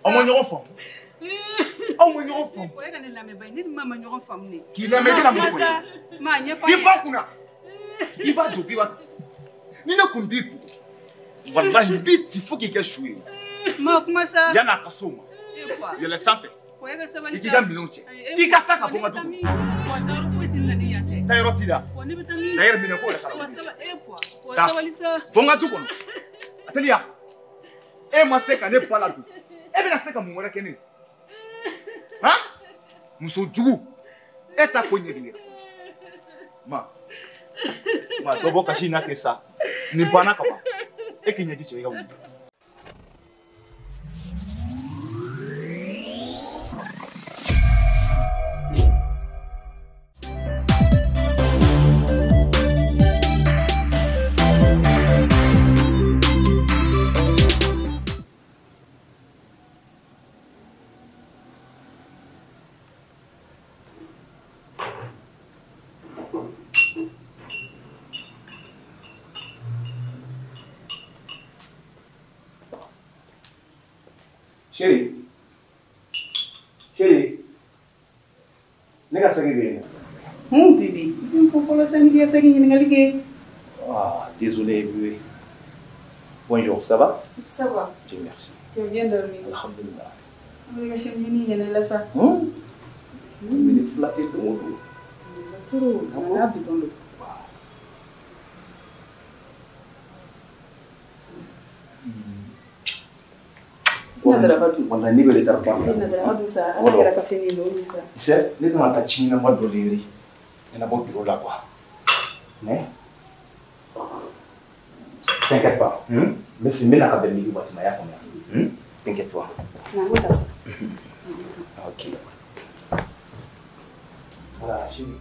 Aw ma ɲɔgɔn faamu. Aw ma ɲɔgɔn faamu. E ka ne lamɛn ba ne ni ma ɲɔgɔn faamu ne. K'i lamɛn i bɛna mun fɔ ye? Ma ɲɛfɔ an ye. I ba kunna. I b'a don i b'a ni ne kun b'i bugɔ walahi n b'i ci fo k'i kɛ su ye. Ma kuma sa. Yan'a ka s'o ma. Yɛlɛ sanfɛ. E ka sabali sa. I k'i ka minɛnw cɛ. I ka taa ka bɔ n ka du kɔnɔ. Taa yɔrɔ foyi tɛ ne la ni yan tɛ. Taa yɔrɔ t'i la. Ne bɛ taa min? D'ailleurs minɛ ko yɛrɛ k'a la. Wa sabali sa. Bɔ n ka du kɔnɔ. A teliya. E ma se ka ne ba ladon. E bɛna se ka mun wɛrɛ kɛ ne ye? Han? Muso jugu. E ta ko ɲɛ b'i yɛrɛ. Ma. Ma dɔ bɔ kasi in na ten sa. Nin banna ka ban. E k'i ɲɛji cɛ i ka wuli. Chérie, chérie, ne ka saki bɛ yen. Hun bébé, i bɛ n fɔ fɔlɔ sani k'i ka saki ɲininkali kɛ. Ah, désolé bébé. Bonjour, ça va? Ça va. Dieu merci. Tu as bien dormi? Alhamdulillah. An bɛ ka chambre ɲɛna la sa. Hun? N bɛ ne flatté don o don. Trop, a n'a bitɔn don. Wallahi ne bɛ retard ba la. Ne daraka dun sa, ala kɛra ka fɛn min o sa. Tu sais, ne kan ka taa ci ɲɛnama dɔ de yiri ɲɛnabɔ bureau la quoi. Mais t'inquiète pas. N bɛ n bɛ na ka bɛn midi waati ma, i y'a faamuya. T'inquiète pas. Na n ko ta sa. Ok. Voilà, chérie.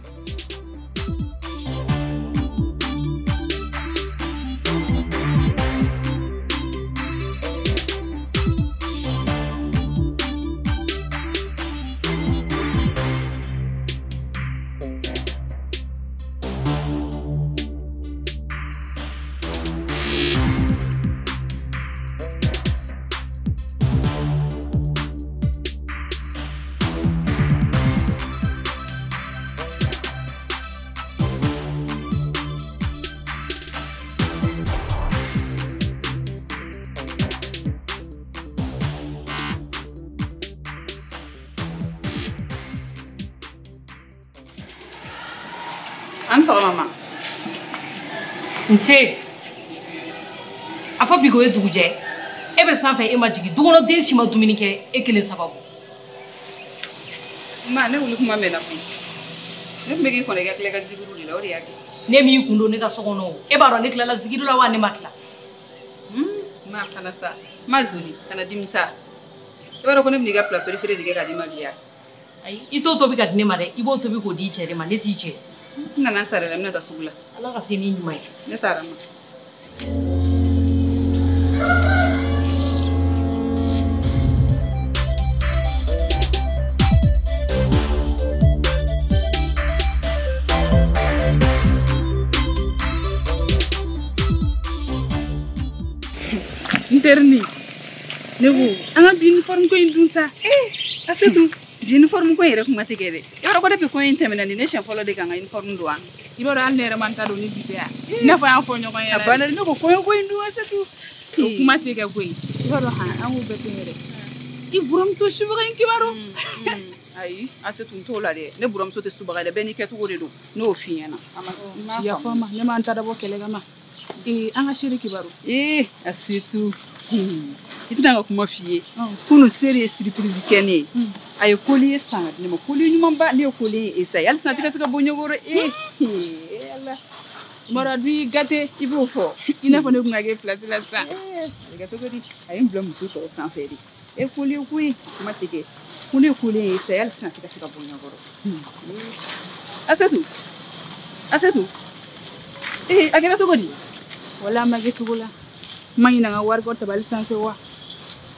An sɔgɔma ma. Nse. A fɔ bi ko ye dugu jɛ. E bɛ sanfɛ e ma jigin du kɔnɔ den si ma dumuni kɛ e kelen sababu. Ma ne wuli kuma mɛnna koyi. Ne tun bɛ k'i kɔnɔ i ka tila i ka zikiru de la o de y'a kɛ. Ne m'i kun don ne ka so kɔnɔ o. E b'a dɔn ne tilala zikiru la wa ne ma tila. Ma kana sa. Ma zoli kana dimi sa. I b'a dɔn ko ne bɛn'i ka plat préféré de kɛ k'a d'i ma bi ya. Ayi i t'o tobi ka di ne ma dɛ i b'o tobi k'o di i cɛ de ma ne t'i cɛ. N nana sara la n bɛna taa sugu la. Ala ka se n'i ɲuman ye. Ne taara ma. N terinin ne ko an ka bi uniforme ko in dun sa. Eh Asetu bi uniforme ko in yɛrɛ kuma tɛ kɛ dɛ. I b'a dɔn ko depuis ko in tɛmɛna nin ne siɲɛ fɔlɔ de ka n ka uniforme don wa. I b'a dɔn hali ne yɛrɛ ma n ta don ni bi tɛ yan. I n'a fɔ an y'a fɔ ɲɔgɔn ɲɛna. A banna ne ko kɔɲɔ ko in dun Asetu. O kuma tɛ kɛ koyi. I b'a dɔn han an k'o bɛɛ to yen yɛrɛ. I buramuso subaga in kibaru. Ayi Asetu n t'o la dɛ. Ne buramuso tɛ subaga dɛ bɛɛ n'i kɛcogo de don. Ne y'o f'i ɲɛna. Yafa n ma ne ma n ta dabɔ kɛlɛ kama. Ee an ka seere kibaru. Ee Asetu. I tɛna n ka kuma f'i ye. Kunun seere ye surprise kɛ ne ye. A ye collier san ka di ne ma collier ɲumanba ne ye collier in essayer hali sisan a tɛ ka se ka bɔ ɲɛkɔrɔ ee Ala. Mara du y'i gâté i b'o fɔ. I n'a fɔ ne tun ka kɛ place la sisan. A bɛ kɛ cogo di a ye n bila muso tɔw sanfɛ de. E collier ko in kuma tɛ kɛ ko ne ye collier in essayer hali sisan a tɛ ka se ka bɔ ɲɛkɔrɔ. Asetu Asetu ee a kɛra cogo di? Wala a ma kɛ cogo la. N ma ɲinɛ n ka wari kɔ tabali sanfɛ wa.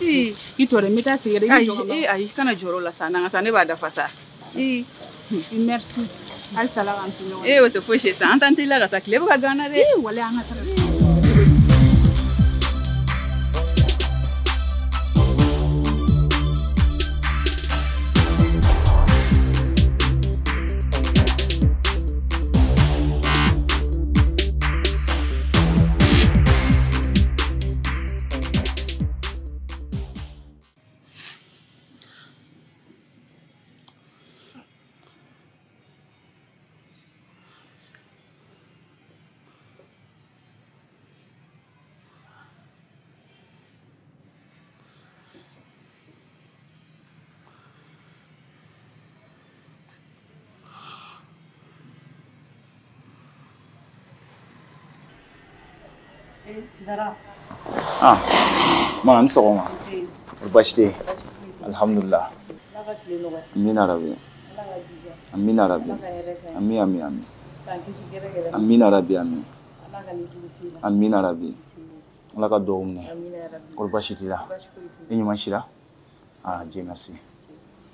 Ee I tɔɔrɔ n bɛ taa segin dɛ i bɛ jɔ ka ban. Ayi ayi kana jɔrɔ o la sa n'an ka taa ne b'a dafa sa. Ee merci halisa Ala k'an to ɲɔgɔn ye. Ee o tɛ fosi ye sa an t'an teliya ka taa tile bɛ ka gan na dɛ. Ee walayi an ka taa. Dara. Ah, ma ni sɔgɔma. Baasi tɛ yen. Alhamdulillah. Amina rabi. Amina rabi. Ami ami ami. Amina rabi ami. Amina rabi. Ala ka duwawu minɛ. Kɔri baasi t'i la? I ɲuman sira? Ah, Dieu merci.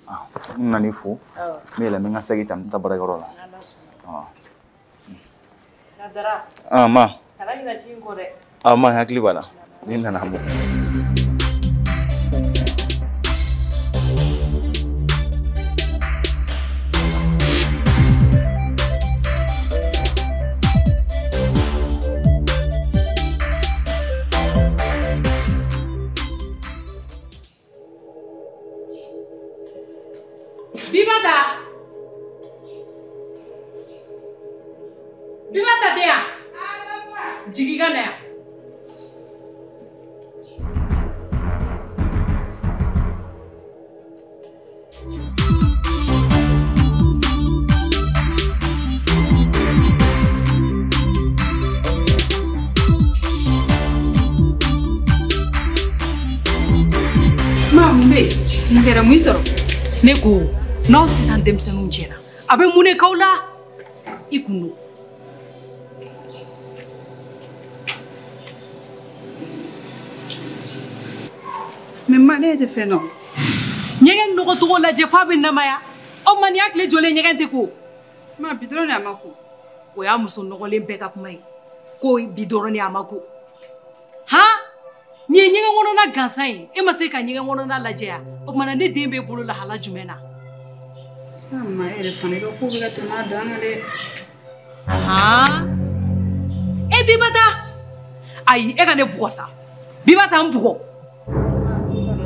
Ah, n nana i fo. N bɛ yɛlɛ n bɛ n ka saki ta n bɛ taa baarakɛyɔrɔ la. Ah. Ah, ma. Kana ɲinɛ ci in kɔ dɛ. Ah, ma hakili b'a la. Ni nana an bɔ. Bibata! Bibata tɛ yan? Jigin ka na yan. Ma mun bɛ yen? Mun kɛra, mun y'i sɔrɔ? Ne ko n'aw sisan denmisɛnninw jɛra a bɛ mun de k'aw la? I kun don. Mais ma ne tɛ fɛn dɔn. Ɲɛgɛn nɔgɔcogo lajɛ f'a bɛ namaya. O ma nin y'a tile jɔlen ɲɛgɛn tɛ ko. Ma bi dɔrɔn de a ma ko. O y'a muso nɔgɔlen bɛɛ ka kuma ye. Ko bi dɔrɔn de a ma ko. Han? Nin ye ɲɛgɛn kɔnɔna gansan ye. E ma se ka ɲɛgɛn kɔnɔna lajɛ yan. O tuma na ne den b'e bolo lahala jumɛn na? Ah, ma e yɛrɛ fana i ka ko bɛ ka tɛmɛ a dan kan dɛ. Han? E Bibata! Ayi e ka ne bugɔ sa. Bibata n bugɔ.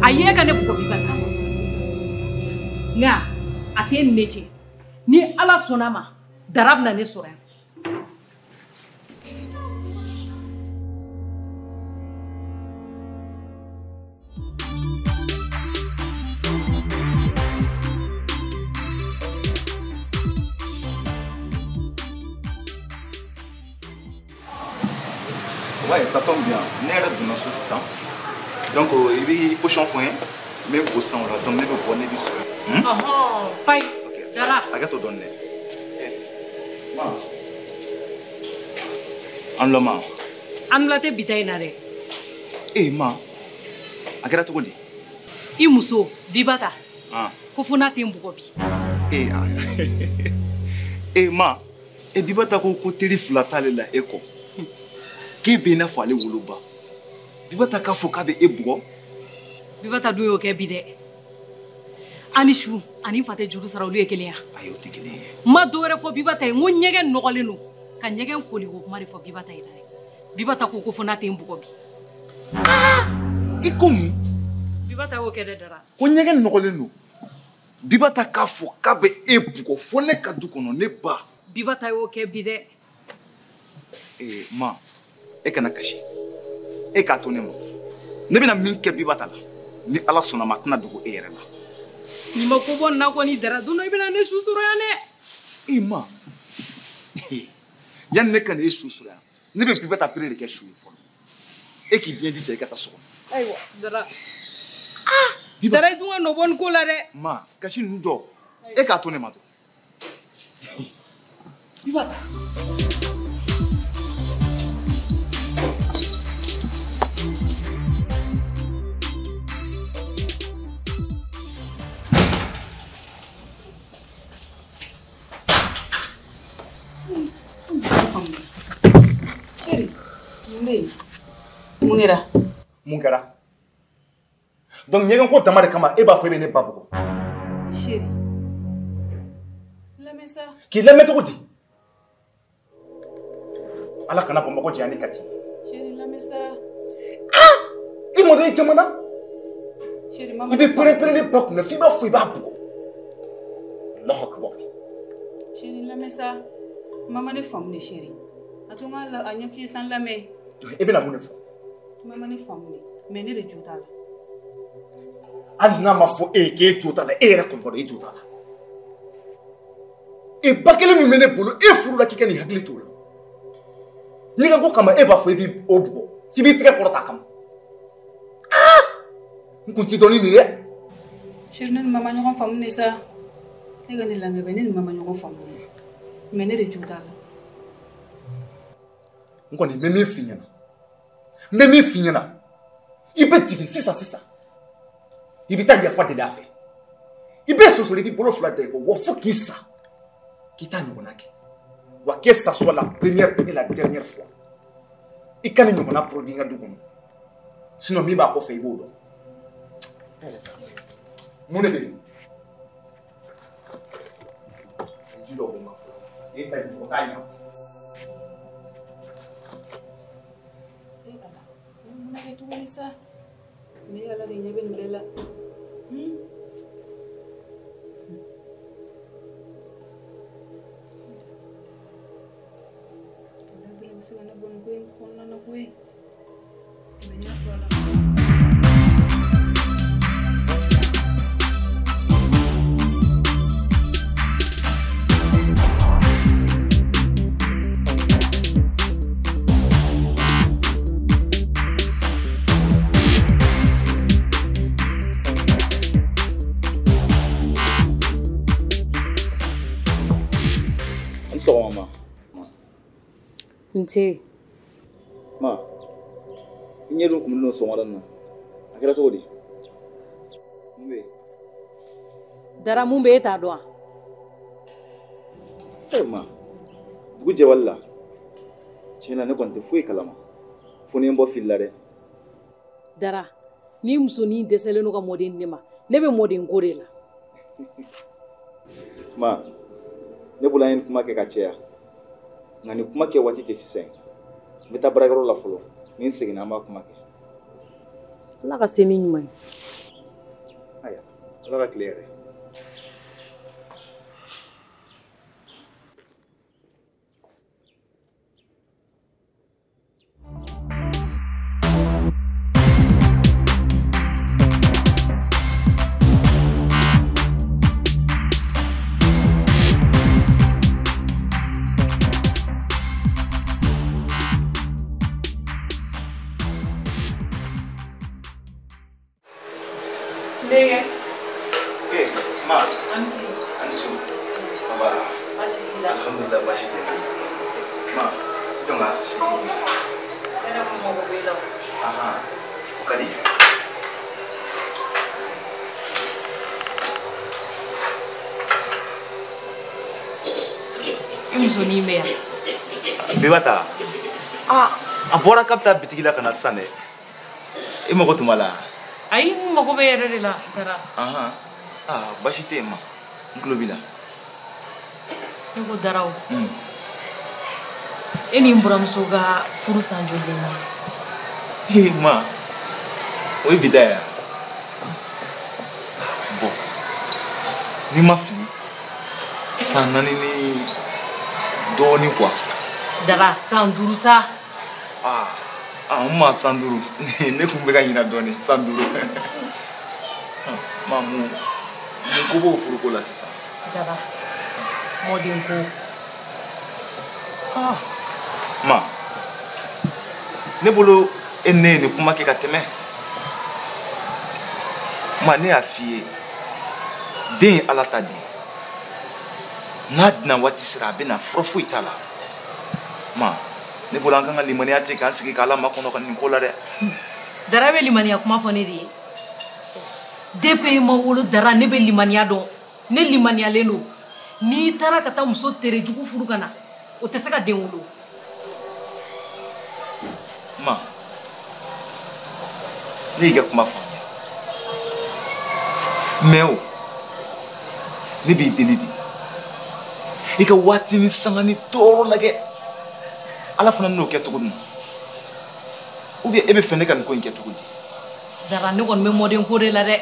Ayi e ka ne bugɔ Bibata. Nka a tɛ ne cɛ. Ni Ala sɔnna a ma, Dara bɛna ne sɔrɔ yan. Ouais, ça tombe bien. Ne yɛrɛ donna so sisan. Donc i b'i position fɔ n ye. N bɛ ko sisan o la. Donc ne bɛ bɔ ne b'i sɔrɔ. Ɔhɔn, Fayi. Dara. Hakɛ to dɔɔni dɛ. Ma. An lɔ ma. An lɔ tɛ bi ta in na dɛ. Eh ma. A kɛra cogo di? I muso Bibata. Ah. Ko fo n'a tɛ n bugɔ bi. Eh ah. Eh ma. Eh Bibata ko ko teri fila t'ale la e kɔ. K'e bɛ i n'a fɔ ale woloba. Bibata k'a fɔ k'a bɛ e bugɔ. Bibata dun y'o kɛ bi dɛ. Ani su ani fa tɛ juru sara olu ye kelen ye. Ayi o tɛ kelen ye. N ma dɔ wɛrɛ fɔ Bibata ye n ko ɲɛgɛn nɔgɔlen don ka ɲɛgɛn koliko kuma de fɔ Bibata ye dɛ. Bibata ko ko fo n'a tɛ n bugɔ bi. Aa i ko mun? Bibata y'o kɛ dɛ Dara. Ko ɲɛgɛn nɔgɔlen don. Bibata k'a fɔ k'a bɛ e bugɔ fo ne ka du kɔnɔ ne ba. Bibata y'o kɛ bi dɛ. Ee ma. E kana kasi. E k'a to ne ma. Ne bɛna min kɛ Bibata la, ni Ala sɔnna ma a tɛna dogo e yɛrɛ la. N'i ma ko bɔ nin na kɔni Dara, don dɔ i bɛna ne su sɔrɔ yan dɛ. E ma. Yanni ne ka na e su sɔrɔ yan, ne bɛ Bibata pere de kɛ su ye fɔlɔ. E k'i biɲɛ jija i ka taa so kɔnɔ. Ayiwa Dara. Ah! Dara i dun ka nɔ bɔ nin ko la dɛ. Ma, kasi ninnu jɔ. E k'a to ne ma dɔrɔn. Bibata. Mun kɛra? Mun kɛra? Donc ɲɛgɛn ko dama de kama e b'a fɔ e bɛ ne ba bugɔ. Chéri, lamɛn sa. K'i lamɛn cogo di? Ala kana Bamakɔ janya ni Kati ye. Chéri, lamɛn sa. Ah! I mɔdɔ i jamana. Chéri, mama. I bɛ pɛrɛn-pɛrɛn ne ba kunna f'i b'a fɔ i b'a bugɔ. Alahu akibaru. Chéri, lamɛn sa. Mama ne faamu de chéri. A to n ka a ɲɛf'i ye sa n lamɛn. E bɛna mun de fɔ? Mama ne faamu de, mais ne de jo t'a la. Hali n'a ma fɔ e ye k'e jo t'a la, e yɛrɛ kɔni b'a dɔn e jo t'a la. E ba kelen min bɛ ne bolo, e furula k'i ka nin hakili t'o la. Ɲɛgɛn ko kama e b'a fɔ e b'i o bugɔ. F'i b'i tɛgɛ kɔrɔta a kama. Aa! N kun t'i dɔn ni nin ye. Chérie, ne ni mama ɲɔgɔn faamu de sa. Ne ka ne lamɛn bɛ ne ni mama ɲɔgɔn faamu. Mais ne de jo t'a la. N kɔni n bɛ min f'i ɲɛna. N bɛ min f'i ɲɛna. I bɛ jigin sisan sisan. I bɛ taa yafa deli a fɛ. I bɛ sosoli i b'i bolo fila da i kɔ wa fo k'i sa. K'i t'a ɲɔgɔnna kɛ. Wa que ça soit la première et la dernière fois. I ka nin ɲɔgɔnna produit n ka du kɔnɔ. Sinon min b'a kɔfɛ i b'o dɔn. Mun de bɛ yen? Ji dɔ bɔ n ma fɔlɔ. Parce que e ta in mɔgɔ t'a ɲɛ. E Ala, mun na kɛ tuguni sa? Mais Ala de ɲɛ bɛ nin bɛɛ la. Ala dɔrɔn bɛ se ka ne bɔ nin ko in kɔnɔna na koyi. Mais n y'a fɔ Ala. Nce. Ma, i ɲɛ dun kumuni don sɔgɔmada in na. A kɛra cogo di? Mun bɛ yen? Dara, mun bɛ e t'a dɔn wa? E ma, dugu jɛwali la, tiɲɛ na ne kɔni tɛ foyi kalama. Fo ni n bɔ fili la dɛ. Dara, ni musonin dɛsɛlen don ka mɔden di ne ma, ne bɛ mɔden ko de la. Ma, ne bolo an ye nin kuma kɛ ka caya. Nka nin kuma kɛ waati tɛ sisan. N bɛ taa baarakɛyɔrɔ la fɔlɔ. Ni n seginna an b'a kuma kɛ. Ala ka se ni ɲuman ye. Ayiwa, Ala ka tile yɛrɛ. Bibata, a bɔra k'a bɛ taa bitigi la ka na sisan dɛ. E mago tun b'a la? Ayi, n mago bɛ yɛrɛ de la, Dara. Baasi tɛ yen ma. N tulo b'i la. Ne ko Dara o. E ni n buramuso ka furu san joli de ma? Ee ma, o ye bi ta ye wa? Bon, n'i ma fili, san 4 ni dɔɔnin quoi. Dara, san 5 sa. N ma san 5. Ne kun bɛ ka ɲina dɔɔnin, san 5. Ma mun ko b'o furuko la sisan? Dara, mɔden ko. Ma, ne bolo e ne ye nin kuma kɛ ka tɛmɛ. Ma, ne y'a f'i ye, den ye Ala ta de ye. N'a dina waati sera a bɛ na, fura foyi t'a la. Ma, ne bolo an kan ka limaniya cɛ k'an sigi k'Ala makɔnɔ ka nin ko la dɛ. Dara bɛ limaniya kuma fɔ ne de ye. Depuis i ma wolo Dara, ne bɛ limaniya dɔn. Ne limaniyalen don. N'i taara ka taa muso terejugu furu ka na, o tɛ se ka den wolo. Ma, ne y'i ka kuma faamuya. Mais o, ne b'i deli de. I ka waati ni sanga ni tɔɔrɔ lajɛ. Ala fana n'o kɛ cogo min na. Ou bien e bɛ fɛ ne ka nin ko in kɛ cogo di? Dara, ne kɔni bɛ mɔden ko de la dɛ.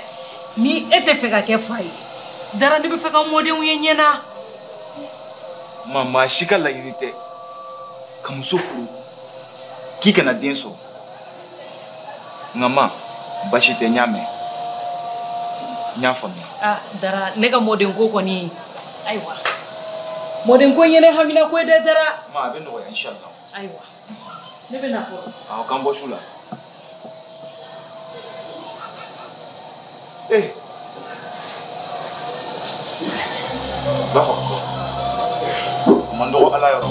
Ni e tɛ fɛ ka kɛ fa ye, Dara, ne bɛ fɛ ka mɔdenw ye ɲɛ na. Ma, maa si ka laɲini tɛ ka muso furu k'i kana den sɔrɔ. Nka ma, baasi tɛ, n y'a mɛn. N y'a faamuya. Dara, ne ka mɔden ko kɔni, ayiwa. Mɔden ko in ye ne hamina ko ye dɛ, Dara. Ma, a bɛ nɔgɔya inshallah. Ayiwa. Ne bɛ na fɔlɔ. Awɔ, k'an bɔ su la. Eh. Allahu akbar. A man dɔgɔ Ala yɔrɔ.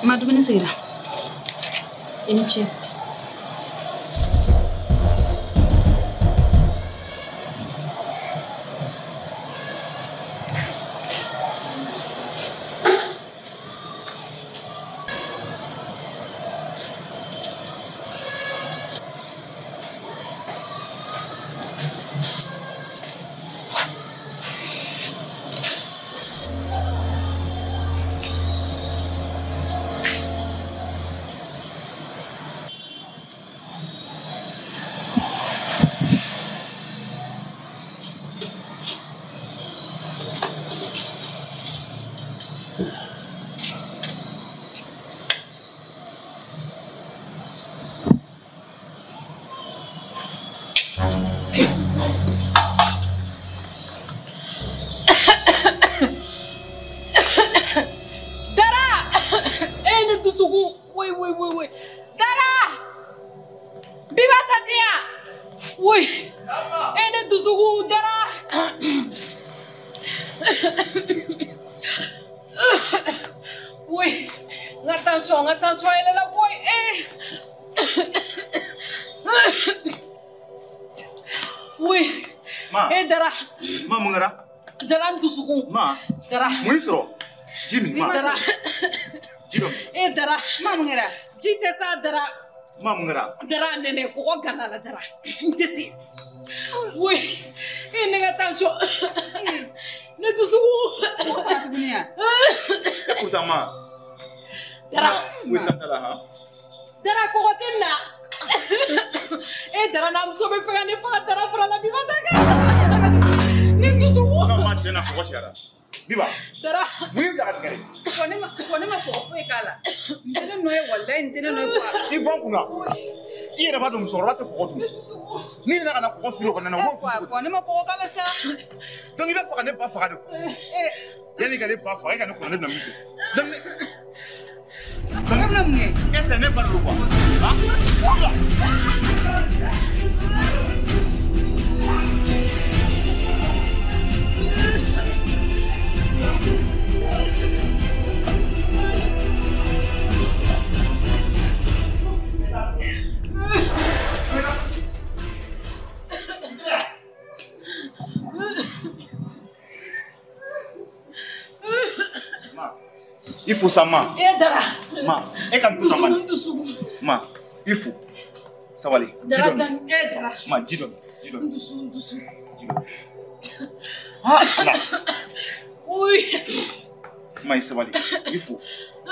Ma dumuni sigira. I ni ce. Ma, Dara. Mun y'i sɔrɔ? Ji min, ma. Dara. Ji dɔ min. E Dara. Ma mun kɛra? Ji tɛ sa Dara. Ma mun kɛra? Dara nɛnɛ kɔgɔ gana la Dara. N tɛ se. Oui. E ne ka tension. Ne dusukun. Kɔgɔ fana tuguni ya? E pourtant ma. Dara. Foyi san t'a la han. Dara kɔgɔ tɛ na. E Dara n'a muso bɛ fɛ ka ne faga Dara fara la bi ma taa kɛ. Ne dusukun. Non ma tiɲɛ na kɔgɔ cayara. Biba. Dara. Mun y'i bila ka nin kɛ de? Kɔ ne ma kɔgɔ foyi k'a la. N tɛ ne nɔ ye walayi n tɛ ne nɔ ye quoi. I bɔ n kunna. I yɛrɛ b'a dɔn musokɔrɔba tɛ kɔgɔ dun. N'i nana ka na kɔgɔ fili o kɔnɔna na o b'o Kɔ ne ma kɔgɔ k'a la sa. Donc i bɛ fɛ ka ne ba faga de. Yanni ka ne ba faga e ka ne kɔnɔ ne bɛna min kɛ. Donc ne. E bɛna mun kɛ? E fɛ ne ba de don quoi. Han? Il faut ça, ma. Eh, Dara. Ma, e ka dusukun dusukun. Ma, il faut. Sabali. Dara dan eh Dara. Ma, ji dɔ min, ji dɔ min. Dusukun dusukun. Ji dɔ min. Ah, Ala. Oui. Ma, i sabali. Il faut.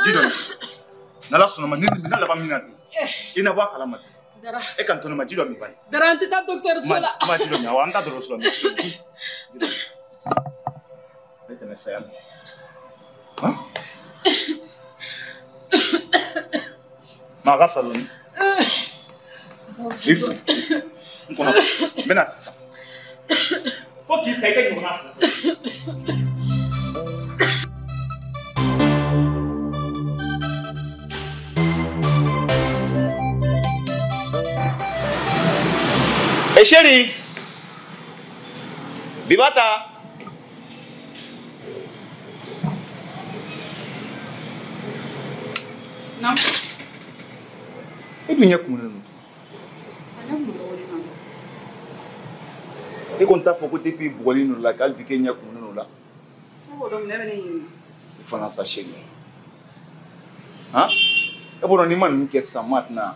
Ji dɔ min. N'Ala sɔnna ma, ni nin laban min na bi, i na bɔ a kalama bi. Dara. E ka n to ne ma, ji dɔ min bani. Dara, an tɛ taa dɔgɔtɔrɔso la. Ma, ji dɔ min, awɔ, an tɛ taa dɔgɔtɔrɔso la. Ne tɛmɛ saya la. Han? Ma, a ka fisa dɔɔni. I fo. N kɔnɔ, n bɛ na sisan. Fo k'i sa i tɛ ɲɔgɔnna fila. Eh chérie, Bibata. Non. E dun ɲɛ kumunen don. Ne kun bɛ wele kan. E ko n t'a fɔ ko depuis bugɔli ninnu la k'ale bi k'e ɲɛ kumunen o la. Ne b'o dɔn, mun bɛ ne ɲininka? I fana sa chérie. Han? E b'o dɔn n'i ma ninnu kɛ sisan maa tɛna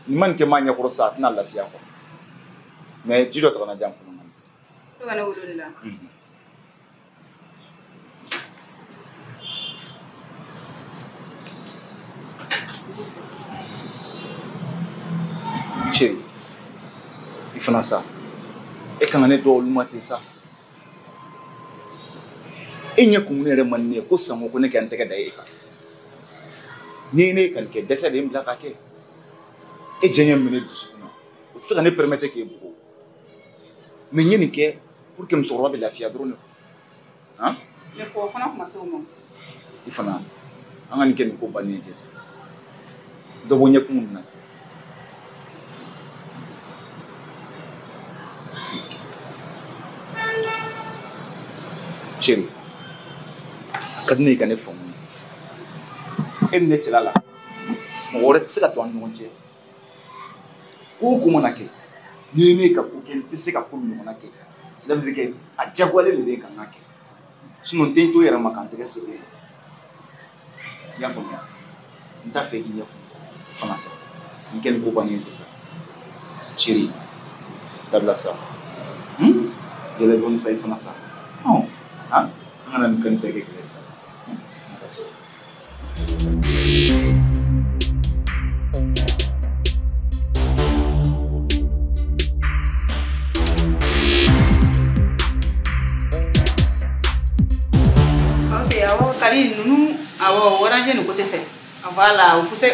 n'i ma nin kɛ maa ɲɛkɔrɔ sisan a tɛna lafiya quoi. Mais ji dɔ ta ka na di yan fɔlɔ. To ka ne wolo de la. Chérie, i fana sa. E kan ka ne dɔw olu ma ten sa. E ɲɛ kumuni yɛrɛ man di ne ye ko sango ko ne ka n tɛgɛ da e kan. N'i ye ne ka nin kɛ dɛsɛ de ye n bila ka kɛ. E diɲɛ minɛ dusukun na. O tɛ se ka ne permettre k'e bugɔ. Mais n ye nin kɛ pour que musokɔrɔba bɛ lafiya dɔrɔn de. Han? Mais kɔ fana kuma se o ma. I fana an ka nin kɛ nin ko bannen ye sa. Dɔ bɔ ɲɛkumu ninnu na ten. Chérie, a ka di ne ye ka ne faamu. E ni ne cɛla la, mɔgɔ wɛrɛ tɛ se ka don an ni ɲɔgɔn cɛ. Ko o ko mana kɛ, n'i ye ne ka ko kɛ, n tɛ se ka ko min ɲɔgɔnna kɛ. Cela veut dire que a diyagoyalen de bɛ ka n ka kɛ. Sinon n tɛ n to yɛrɛ ma ka n tɛgɛ sɛbɛn. I y'a faamuya? N t'a fɛ k'i ɲɛ kumu fana sa. Nin kɛ nin ko bannen tɛ sa. Chérie, dabila sa. Yɛlɛ dɔɔni sa i fana sa. Ɔn, han? An kana nin fɛn kɛ kɛlɛ ye sa. An ka so. Ok, awɔ Kali ninnu awɔ orange nin côté fɛ. Voilà, o pousse.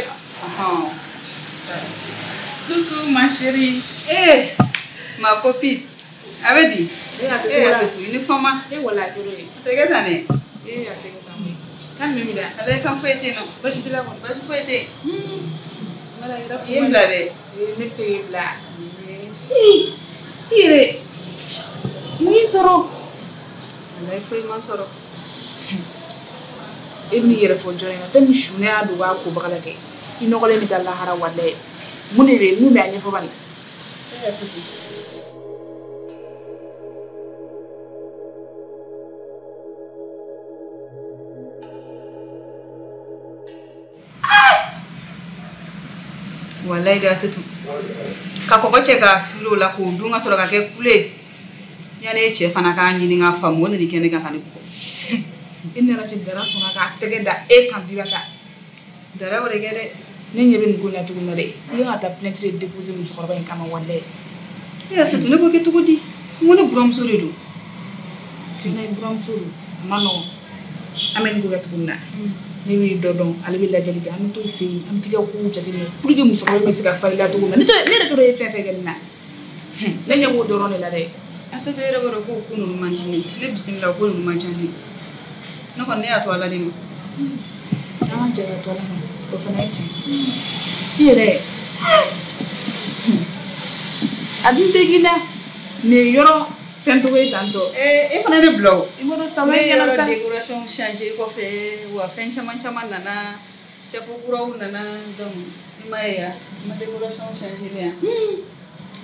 Coucou ma chérie. Eh, ma copine. A bɛ di? Eh, Asetu, i ni fama. Eh, wala joro ye. A tɛ kɛ tan dɛ. Eh, a tɛ kɛ tan koyi. Kan jumɛn b'i la? Ale kan foyi tɛ yen nɔ. Baasi t'i la kɔni? Baasi foyi tɛ yen. Wala yɛrɛ. I ye n bila dɛ. Eh, ne bɛ se k'i bila. I yɛrɛ, mun y'i sɔrɔ? Walayi foyi ma n sɔrɔ. E bɛ n'i yɛrɛ fɔ jɔn ɲɛna fɛn min su ne y'a dogo a kobaga la kɛ. I nɔgɔlen bɛ taa lahara walayi. Mun de bɛ yen? Mun bɛ a ɲɛfɔ bani? Eh, Asetu. Walayi de Asetu. Ka kɔgɔ cɛ ka fili o la k'o dun ka sɔrɔ ka kɛ kule. Yanni e cɛ fana k'a ɲini k'a faamu o nana kɛ ne kan ka ne bugɔ. E nana cɛ Dara sɔnna k'a tɛgɛ da e kan bi ka. Dara o de kɛ dɛ. Ne ɲɛ bɛ nin ko in na cogo min na dɛ. I kan ka taa plainte de déposer musokɔrɔba in kama walayi. E Asetu ne ko kɛ cogo di? N ko ne buramuso de don. Tiɲɛna i buramuso don. A ma nɔgɔn. An bɛ nin ko kɛ cogo min na. Ne bɛ dɔ dɔn ale bɛ lajɛli kɛ an bɛ t'o fɛ yen an bɛ t'i ka kow jateminɛ pour que musokɔrɔba bɛ se ka fa i la cogo min na. Ne yɛrɛ t'o ye fɛn fɛn kɛ nin na. Ne ɲɛ b'o dɔrɔn de la dɛ. Asetu e yɛrɛ b'a dɔn k'o ko ninnu man di ne ye. Ne bisimila o ko ninnu man ca ne ye. Ne kɔni ne y'a to Ala de ma. An ka jɛ ka to Ala ma. O fana ye tiɲɛ. I yɛrɛ a dun tɛ k'i la nin yɔrɔ fɛn cogo ye tantɔ. Eh, e fana ne bila o. I b'a dɔn sama ɲɛna sa. Ne yɔrɔ décoration changer kɔfɛ wa fɛn caman caman nana chapeau kuraw nana donc i ma ye ya ma décoration changer ne yan.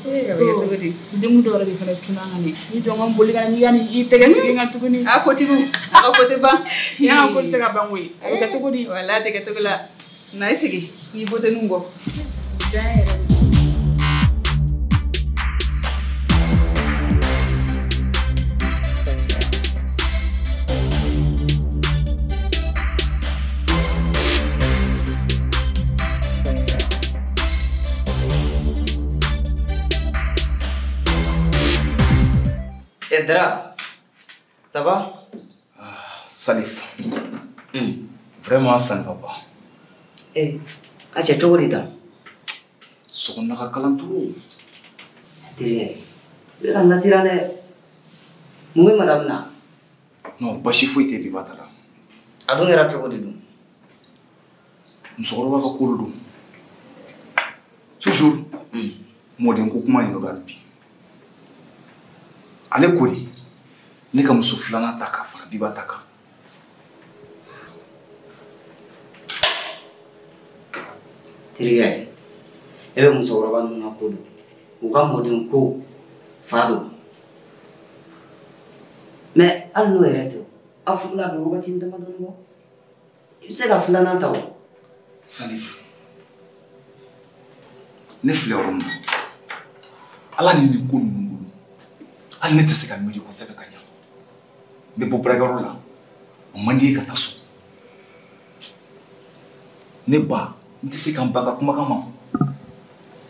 Eh, a bɛ kɛ cogo di? Denkundi dɔw yɛrɛ de fana tunna an kan dɛ. Ni jɔ n ka n boli ka na n'i ka nin i tɛgɛ sigi n kan tuguni. A kotigiw a ka ko tɛ ban. I y'a ka ko tɛ se ka ban koyi. A bɛ kɛ cogo di? Walayi a tɛ kɛ cogo la. Na i sigi n'i boteninw bɔ. Diya yɛrɛ de. Eh Dara, ça va? Ah, Salif. Vraiment, ça ne va pas. Eh, a cɛ cogo di tan? Sokɔnɔna ka kalan turu. Terikɛ, i bɛ ka n lasiran dɛ. Mun bɛ madame na? Non, basi foyi tɛ Biba ta la. A dun kɛra cogo di dun? Musokɔrɔba ka ko de don. Toujours, mɔden ko kuma in de don hali bi. Ale ko de ne ka muso filanan ta ka fara Biba ta kan. Terikɛ, e bɛ musokɔrɔba ninnu ka ko don. U ka mɔden ko fa don. Mais hali n'o yɛrɛ tɛ, aw furula a bɛ wagati damadɔni bɔ. I bɛ se ka filanan ta o. Salif, ne filɛ yɔrɔ min na, Ala ni nin ko ninnu bolo, hali ne tɛ se ka miiri kosɛbɛ ka ɲa. N bɛ bɔ baarakɛyɔrɔ la, a man di ye ka taa so. Ne ba, n tɛ se ka n ba ka kumakan ma.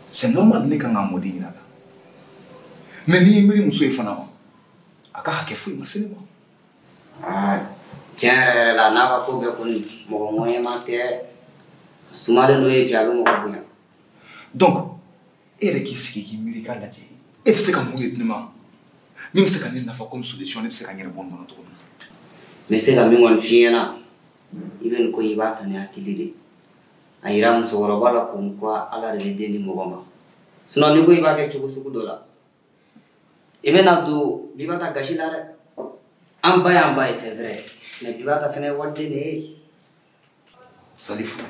C'est normal ne kan ka mɔden ɲini a la. Mais n'i ye miiri muso ye fana ma, a ka hakɛ foyi ma se ne ma. Aa, tiɲɛ yɛrɛ yɛrɛ la, n'a ka ko bɛɛ kɔni mɔgɔ ŋɔɲɛma tɛ, a sumalen don ye bi, a bɛ mɔgɔ bonya. Donc, e yɛrɛ k'i sigi k'i miiri k'a lajɛ, e bɛ se ka mun de di ne ma min bɛ se ka ne nafa comme solution, ne bɛ se ka n yɛrɛ bɔ nin kɔnɔ cogo min na. N bɛ se ka min kɔni f'i ɲɛna, i bɛ nin ko in i b'a ta ni hakili de ye. A yira musokɔrɔba la ko ko Ala de bɛ den di mɔgɔ ma. Sinon n'i ko i b'a kɛ cogo sugu dɔ la, i bɛna don Bibata gasi la dɛ. An ba y'an ba ye, c'est vrai, mais Bibata fana ye waliden de ye. Salifu,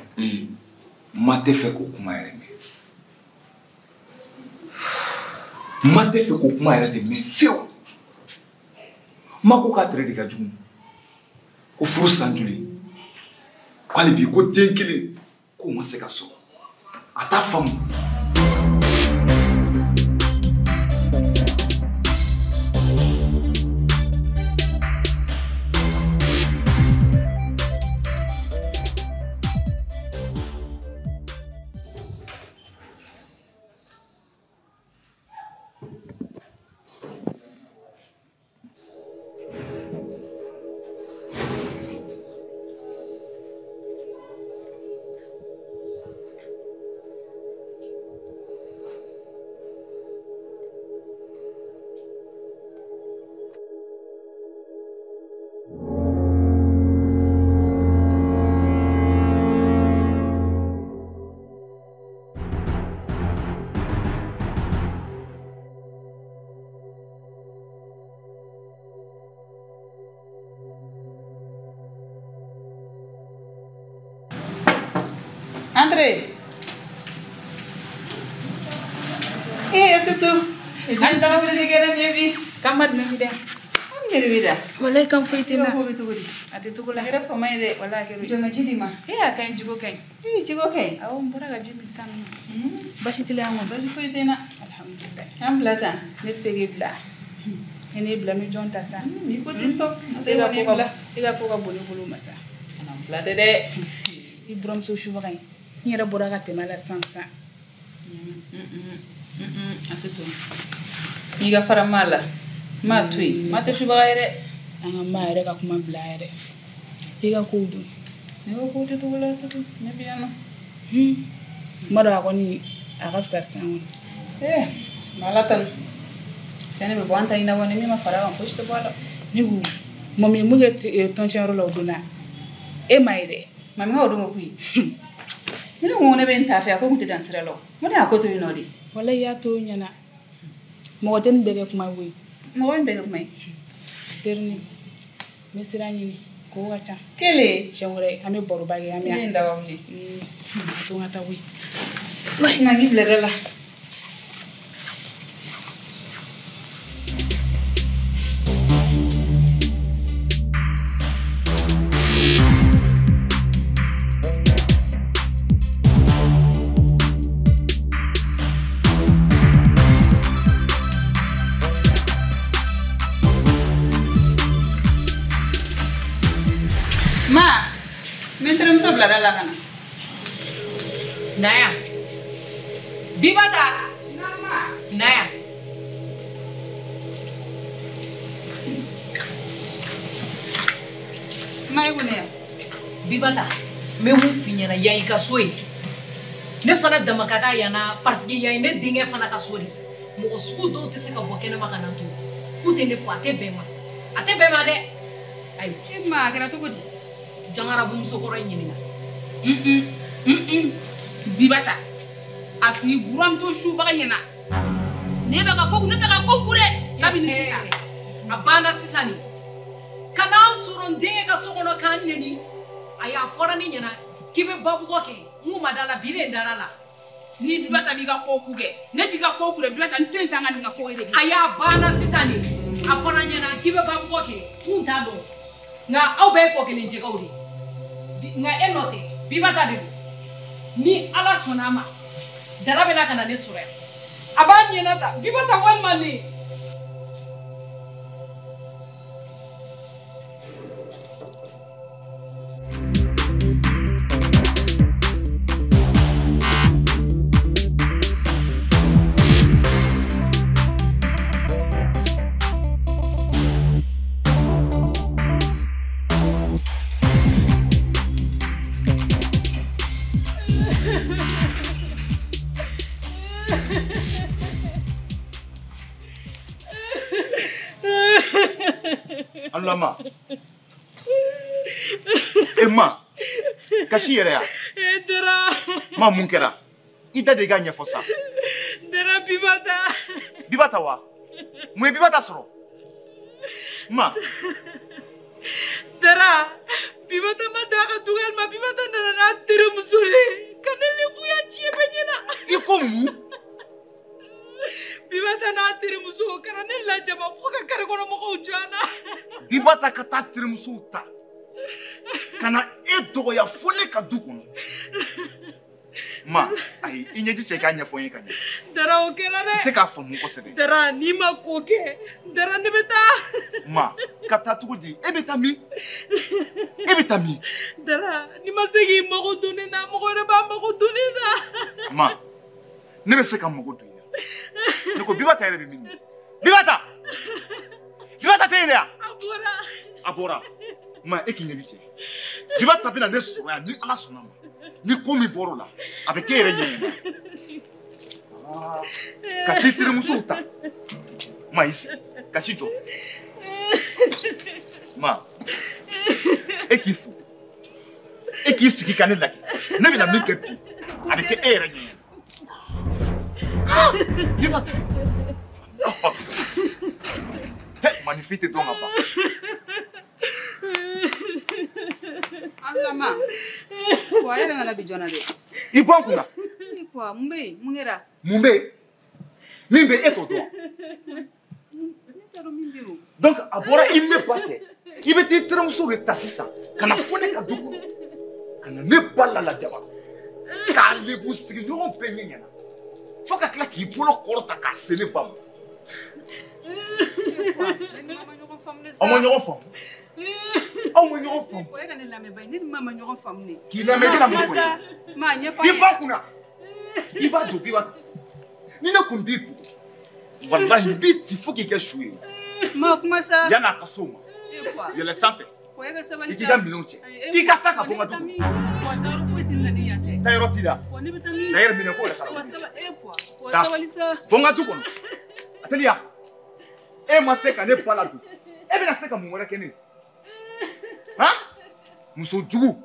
ma tɛ fɛ k'o kuma yɛrɛ mɛn. Ma tɛ fɛ k'o kuma yɛrɛ de mɛn fiyewu. Ma ko k'a tere de ka jugu. Ko furu san joli. K'ale bi ko den kelen k'o ma se ka sɔrɔ. A t'a faamu. André. Eh, c'est tout. An sama presi kɛra nin ye bi. K'an ba dun bi dɛ. An yɛrɛ bɛ da. Walayi kan foyi tɛ n na. I ka ko bɛ cogo di? A tɛ togo la. A kɛra fama ye dɛ. Walayi a kɛra. Jɔn ka ji d'i ma. Ee a ka ɲi, jiko ka ɲi. Ee jiko ka ɲi. Awɔ n bɔra ka ji min sisan nɔ. Basi t'i la yan kɔni? Basi foyi tɛ n na. Alhamdulilayi. An bila tan. Ne bɛ se k'e bila. Ni ne bila n bɛ jɔn ta sa? N'i ko ten tɔ. N'o tɛ e kɔni ye bila. I ka ko ka bon ne bolo ma sa. An fila tɛ dɛ. I buramuso subaga in. N yɛrɛ bɔra ka tɛmɛ a la sisan sisan. Asetu, n'i ka fara maa la, maa to yen, maa tɛ subaga ye dɛ. An ka maa yɛrɛ ka kuma bila a yɛrɛ. I ka kow dun. Ne ka kow tɛ togo la Asetu, ne bɛ yan nɔ. N b'a dɔn a kɔni a ka fisa sisan kɔni. Ee n bɛ Ala tanu. Fɛn de bɛ bɔ an ta ɲɛnabɔ ni min ma fara a kan fosi tɛ bɔ a la. Ne ko mɔmi mun kɛ tɔncɛyɔrɔ la o don na, e ma ye dɛ. Mami ka o don ko koyi. Ni ne ko ne bɛ n ta fɛ, a ko kun tɛ dan sira la o. N ko ne y'a ko to yen nɔ de. Walayi i y'a to ɲɛna. Mɔgɔ tɛ nin bɛɛ kɛ kuma ye koyi. Mɔgɔ bɛ nin bɛɛ kɛ kuma ye. Terinin, n bɛ sira ɲini, ko ka ca. Kelen. Siɲɛ wɛrɛ an bɛ baroba kɛ an bɛ. Ne ye n da ka wuli. A to n ka taa koyi. Na k'i bila da la. Ma, n bɛ n terimuso bila da la ka na. Naya. Bibata. Naya. Ma e ko ne ya? Bibata, n bɛ mun f'i ɲɛna yan i ka so ye. Ne fana dama ka kan yan na parce que yan ye ne denkɛ fana ka so de. Mɔgɔ sugu dɔw tɛ se ka bɔ kɛnɛma ka na to. K'u tɛ ne fɔ, a tɛ bɛn ma. A tɛ bɛn ma dɛ. Ayi. E ma a kɛra cogo di? Jangarabu musokɔrɔ in ɲininka. Bibata, a f'i buramuso subaga ɲɛna. Ne bɛ ka ko ne tɛ ka ko ku dɛ. Kabini sisan. A banna sisan de. Ka n'an sɔrɔ n denkɛ ka so kɔnɔ k'an nɛni. A y'a fɔra ne ɲɛna k'i bɛ babugɔ kɛ. N kun ma da la, bi de dara la. Ni Bibata b'i ka ko ku kɛ, ne t'i ka ko ku dɛ. Bibata, n tɛ n san ka nin ka ko ye de. A y'a banna sisan de. A fɔra n ɲɛna k'i bɛ babugɔ kɛ, n kun t'a dɔn. Nka aw bɛɛ ye kɔ kelen jɛgɛw de ye. Nka e nɔ tɛ, Biba ta de don. Ni Ala sɔnna a ma, Dara bɛna ka na ne sɔrɔ yan. A b'a ɲɛna ta, Biba ta walima ne. Alama. Emma. Kasi yɛrɛ ya. Dara. Ma mun kɛra? I da de i ka ɲɛfɔ sa. Dara Biba ta. Biba ta wa? Mun ye Biba ta sɔrɔ? Ma. Dara, Biba ta ma da ka tugu ma Biba ta nana n'a terimuso ye. Ka ne lebuya tiɲɛ bɛɛ ɲɛna. I ko mun? Biba ta n'a terimuso ka na ne lajaba fo ka kare kɔnɔ mɔgɔw jɔ an na. Biba ta ka taa terimusow ta. Ka na e dɔgɔya fo ne ka du kɔnɔ. Ma, ayi, i ɲɛji cɛ i k'a ɲɛfɔ n ye ka ɲɛ. Dara o kɛra dɛ. N tɛ k'a faamu kosɛbɛ. Dara n'i ma ko kɛ, Dara ne bɛ taa. Ma, ka taa cogo di? E bɛ taa min? E bɛ taa min? Dara, n'i ma se k'i mago don ne na, mɔgɔ wɛrɛ b'a mago don ne na. Ma, ne bɛ se ka mago don i la. Ne ko Biba ta yɛrɛ bɛ min? Biba ta! Biba ta tɛ yen dɛ? A bɔra. A bɔra. Ma, e k'i ɲɛji cɛ. Biba ta bɛna ne sɔrɔ yan ni Ala sɔnna ma. Ni ko min bɔr'o la, a bɛ k'e yɛrɛ ɲɛ ɲɛna. Ka t'i terimusow ta. Ma, i sigi. Kasi jɔ. Ma, e k'i fo. E k'i sigi ka ne lajɛ. Ne bɛna min kɛ bi, a bɛ kɛ e yɛrɛ ɲɛ ɲɛna. Biba ta. Hey, maninfin tɛ dɔn ka ban. Alama, ko a yɛrɛ nana bi joona dɛ. I bɔ n kun na. Ko mun bɛ yen? Mun kɛra? Mun bɛ yen? Min bɛ yen e t'o dɔn. Ne t'a dɔn min bɛ yen o. Donc a bɔra i ni ne ba cɛ. I bɛ t'i terimuso de ta sisan ka na fo ne ka du kɔnɔ. Ka na ne ba lalajaba. K'a lebu sigiɲɔgɔn bɛɛ ɲɛ ɲɛna. Fo ka tila k'i bolo kɔrɔta k'a se ne ba ma. Aw ma ɲɔgɔn faamu. Aw ma ɲɔgɔn faamu. E ka ne lamɛn ba ye, ne ni maa ma ɲɔgɔn faamu ne. K'i lamɛn i bɛna mun fɔ ye? Ma ɲɛfɔ an ye. I ba kunna. I b'a don Biba ta. Ni ne kun b'i bugɔ, walahi n b'i ci fo k'i kɛ su ye. Ma kuma sa. Yan'a ka s'o ma. Yɛlɛ sanfɛ. E ka sabali sa. I k'i ka minɛnw cɛ. I ka taa ka bɔ n ka du kɔnɔ. Wa foyi tɛ ne la ni yan tɛ. Taa yɔrɔ t'i la. Wa ne bɛ taa min? D'ailleurs minɛ ko yɛrɛ t'a la. Wa sabali sa. Bɔ n ka du kɔnɔ. A teliya. E ma se ka ne ba ladon. E bɛna se ka mun wɛrɛ kɛ ne ye? Han? Muso jugu.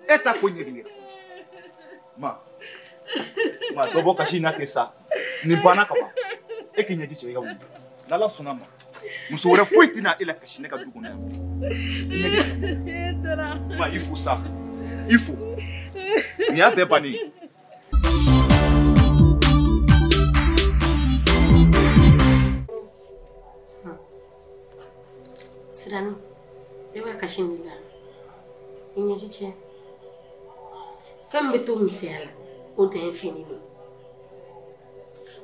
E ta ko ɲɛ b'i yɛrɛ. Ma. Ma dɔ bɔ kasi in na ten sa. Nin banna ka ban. E k'i ɲɛji cɛ i ka wuli. N'Ala sɔnna ma. Muso wɛrɛ foyi tɛna e la kasi ne ka du kɔnɔ yan. I ɲɛji cɛ. Ma i fo sa. I fo. Nin y'a bɛɛ bannen ye. Sirani, ne bɛ ka kasi min la, i ɲɛji cɛ. Fɛn min bɛ to misɛnya la, o dan ye fini de ye.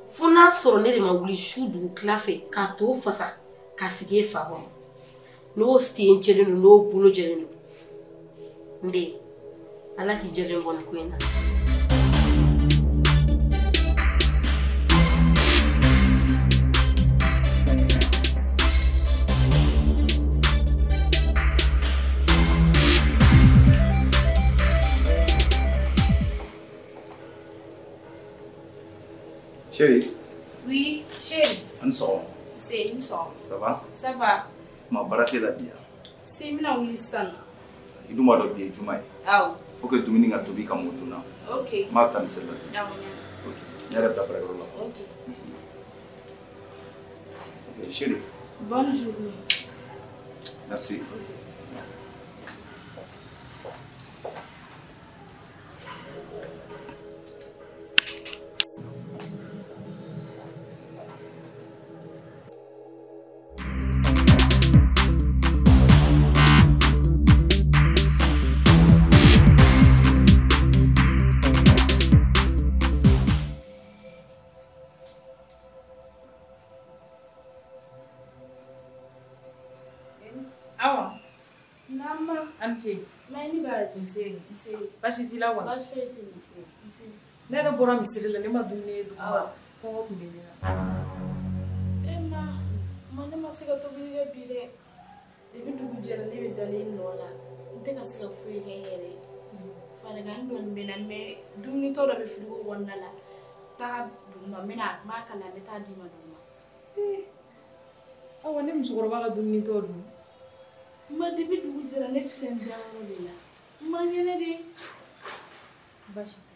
Fo n'a sɔrɔ ne de ma wuli su dugu tila fɛ k'a to fasa k'a sigi e fa kɔrɔ. N'o sen jɛlen don, n'o bolo jɛlen don. N den, Ala k'i jɛlen bɔ nin ko in na. Chérie. Oui, chérie. An sɔgɔma. C'est une sɔgɔma. Ça va? Ça va. Ma baara t'e la bi yan? Si n bɛna wuli sisan. I dun b'a dɔn bi ye juma ye. Awɔ. Faut que dumuni ka tobi ka mɔ joona. Ok. N b'a ta misali la. Awɔ. Ok. Ne yɛrɛ bɛ taa baarakɛyɔrɔ la. Ok. Ok, chérie. Bonne journée. Merci. Ok. Anti. Mais ni baraji tɛ yen. Nse. Baasi t'i la wa? Baasi foyi tɛ yen. Nse. Ne yɛrɛ bɔra misiri la, ne ma dumuni ye duguma. Kɔngɔ tun bɛ ne la. E ma ne ma se ka tobili kɛ bi dɛ. Depuis dugu jɛra ne bɛ dalen nɔ la. N tɛ ka se ka foyi kɛ n yɛrɛ ye. Farigan dɔɔni bɛ n na mais dumuni tɔ dɔ bɛ frigo kɔnɔna la. Taga duguma n bɛna n b'a kalaya n bɛ taa d'i ma duguma. Awa ne musokɔrɔba ka dumuni tɔ dun. Ma depuis dugu jɛra ne filɛ n dayɔrɔ de la. N man kɛnɛ de. Baasi tɛ.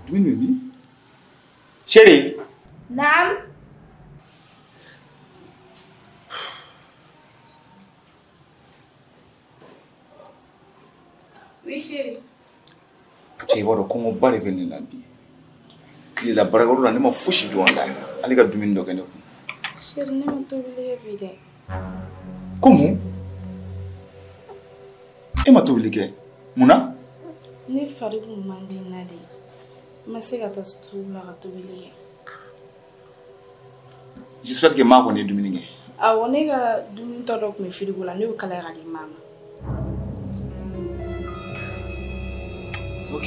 Dumuni bɛ min? Chérie. Naam. Oui chérie. Cɛ i b'a dɔn kɔngɔba de bɛ ne la bi. Tilela baarakɛyɔrɔ la ne ma fosi dun a la hali ka dumuni dɔ kɛ ne kun. Chérie ne ma tobili kɛ bi dɛ. Ko mun? E ma tobili kɛ? Mun na? Ne fari kun man di n na de. N ma se ka taa sugu la ka tobili kɛ. J'espère que maa kɔni ye dumuni kɛ. Awɔ ne ka dumuni tɔ dɔ tun bɛ frigo la ne y'o kalaya ka di maa ma. Ok.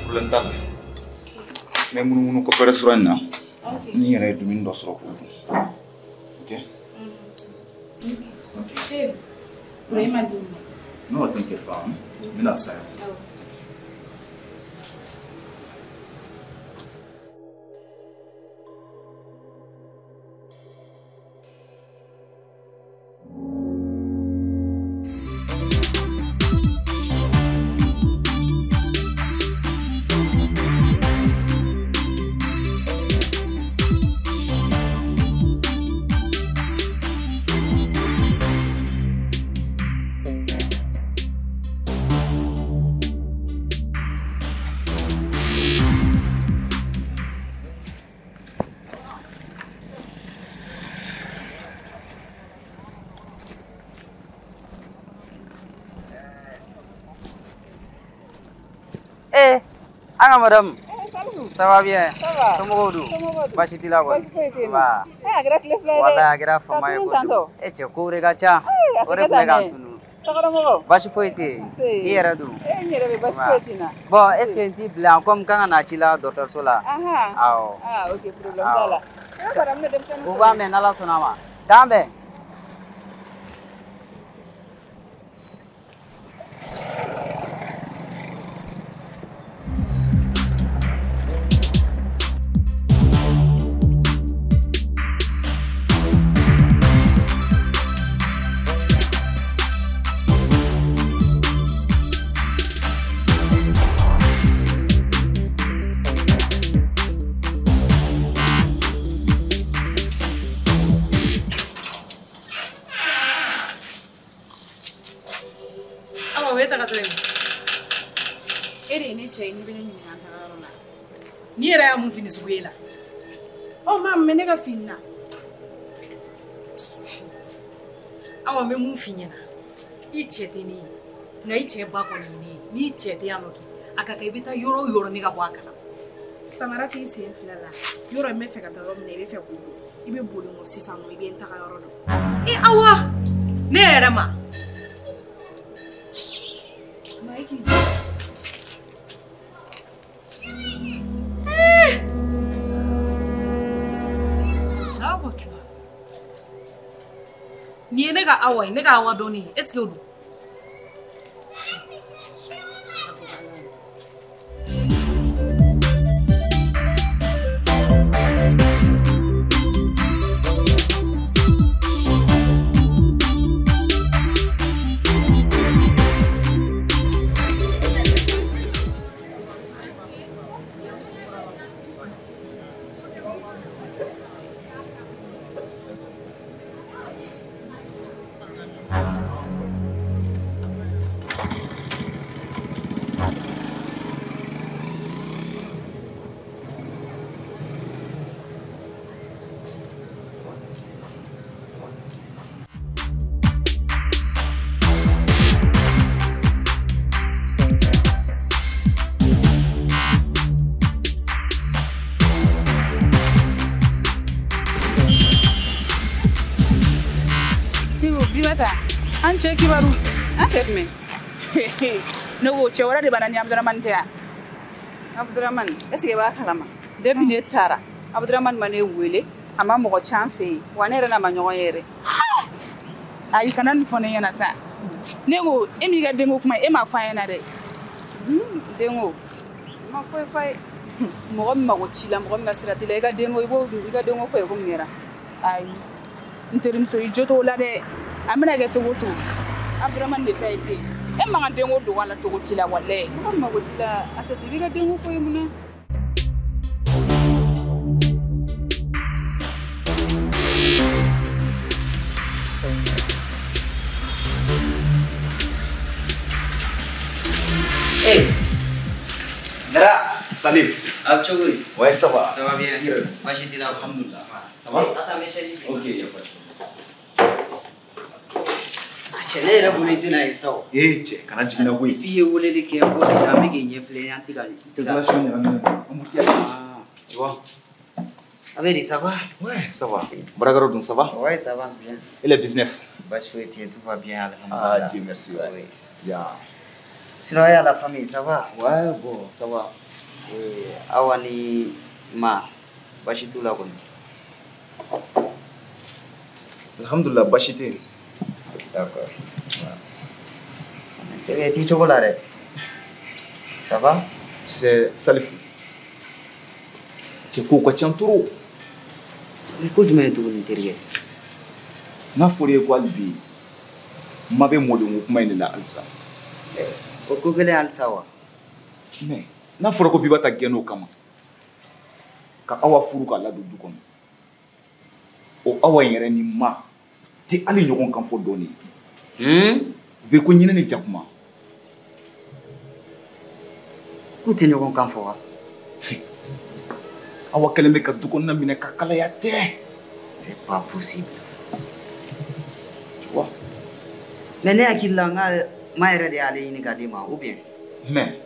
Problème t'a la. N bɛ munumunu kɔfɛ restaurant in na. Ok. Ni n yɛrɛ ye dumuni dɔ sɔrɔ k'o dun. Ok? Ok. Chérie, mun e ma di ma? Non, t'inquiète pas. N bɛna sa yan. Eh, anga madame. Salut. Ça va bien? Ça va. Somɔgɔw dun? Baasi t'i la kɔni? Baasi foyi tɛ yen. Nba. Eh, a kɛra tile fila ye dɛ. Walahi a kɛra fama ye Ka tunun kojugu. tantɔ. E cɛ kow de ka ca. Eh, a O de tɛ tun bɛ kɛ k'an tan dɛ. tunu. Sokɔnɔmɔgɔw? Baasi foyi tɛ yen. Nse. I yɛrɛ dun? Eh, n yɛrɛ bɛ baasi foyi tɛ n na. Bon, est ce que n t'i bila yan komi n kan ka na ci la dɔgɔtɔrɔso la? Ahan. Awɔ. Ah, ok, problème t'a la. E bɛ madame ne denmisɛnnin U b'a mɛn n'Ala sɔnna a ma. K'an bɛn. E de ye ne cɛ ye n'i bɛ ne ɲininka an tagayɔrɔ la. N'i yɛrɛ y'a mun fini sugu ye la? Ɔ maa mun bɛ ne ka fini na? Awa n bɛ mun f'i ɲɛna? I cɛ tɛ ne ye nka i cɛ ba kɔni ye ne ye. N'i cɛ tɛ yan nɔ kɛ a ka kan i bɛ taa yɔrɔ o yɔrɔ ne ka bɔ a kalama. Samara t'i sen fila la. Yɔrɔ n bɛ fɛ ka taa yɔrɔ min na i bɛ fɛ k'o dɔn. I bɛ boli n kɔ sisan nɔ i bɛ n taga yɔrɔ dɔn. E Awa ne yɛrɛ ma. Ma e k'i jɔ. Nin ye ne ka Awa ye, ne ka Awa dɔɔnin ye. Est-ce que o don? An cɛ kibaru an cɛ jumɛn ne ko cɛ wɛrɛ de b'a na ni Abudramani tɛ yan. Abudramani est ce que i b'a kalama depuis ne taara Abudramani ma ne wele a ma mɔgɔ can fɛ yen wa ne yɛrɛ n'a ma ɲɔgɔn ye yɛrɛ. Ayi kana nin fɔ ne ɲɛna sa ne ko e m'i ka denko kuma e m'a fɔ an ɲɛna dɛ. Denko n ma foyi f'a ye mɔgɔ min mago t'i la mɔgɔ min ka sira t'i la i ka denko i b'o i ka denko fɔ ye ko mun kɛra. Ayi n terimuso i jo t'o la dɛ. A bɛna kɛ cogo o cogo Abudramani de ta ye den e man ka denko dogo a la cogo si la walayi. Mɔgɔ min mago t'i la Asetu i b'i ka denko fɔ ye mun na. Hey, Dara. Salif. A bɛ cogo di? Ouais, ça va. Ça va bien. Baasi t'i la? Alhamdulillah. Ça va? Attends, mais chérie. Ok, y a pas de problème. Cɛ ne yɛrɛ bolo i tɛna ye sa o. Ee cɛ kana jigin na koyi. Depuis i ye weleli kɛ fo sisan an bɛ k'i ɲɛ filɛ an tɛ ka. Circulation ɲagaminen don embouteillage. Tu vois? A bɛ di ça va? Ouais, ça va. Baarakɛyɔrɔ dun ça va? Ouais, ça avance bien. Et le business? Baasi foyi tɛ yen, tout va bien alhamdulillah. Ah Dieu merci ouais. Oui. Bien. Sinon et la famille ça va? Ouais, bon, ça va. Awa ni ma baasi t'u la kɔni? Alhamdulillah baasi tɛ yen. D'accord. Terikɛ t'i cogo la dɛ. Ça va? Tu sais, Salif, cɛ kow ka ca trop. Ko jumɛn ye tuguni terikɛ? N'a fɔra i ye ko hali bi ma bɛ mɔdenko kuma in de la halisa. O ko gɛlɛn halisa wa? Mais n'a fɔra ko Biba ta gɛn o kama ka Awa furu k'a ladon du kɔnɔ o Awa in yɛrɛ ni ma tɛ hali ɲɔgɔn kan fɔ dɔɔnin. U bɛ ko ɲinɛ ni jakuma. K'u tɛ ɲɔgɔn kan fɔ wa? Awa kɛlen bɛ ka du kɔnɔna minɛ ka kalaya tɛ. C'est pas possible. Tu vois? Mais ne hakili la n ka ma yɛrɛ de y'ale ɲini k'a di ma ou bien? Mais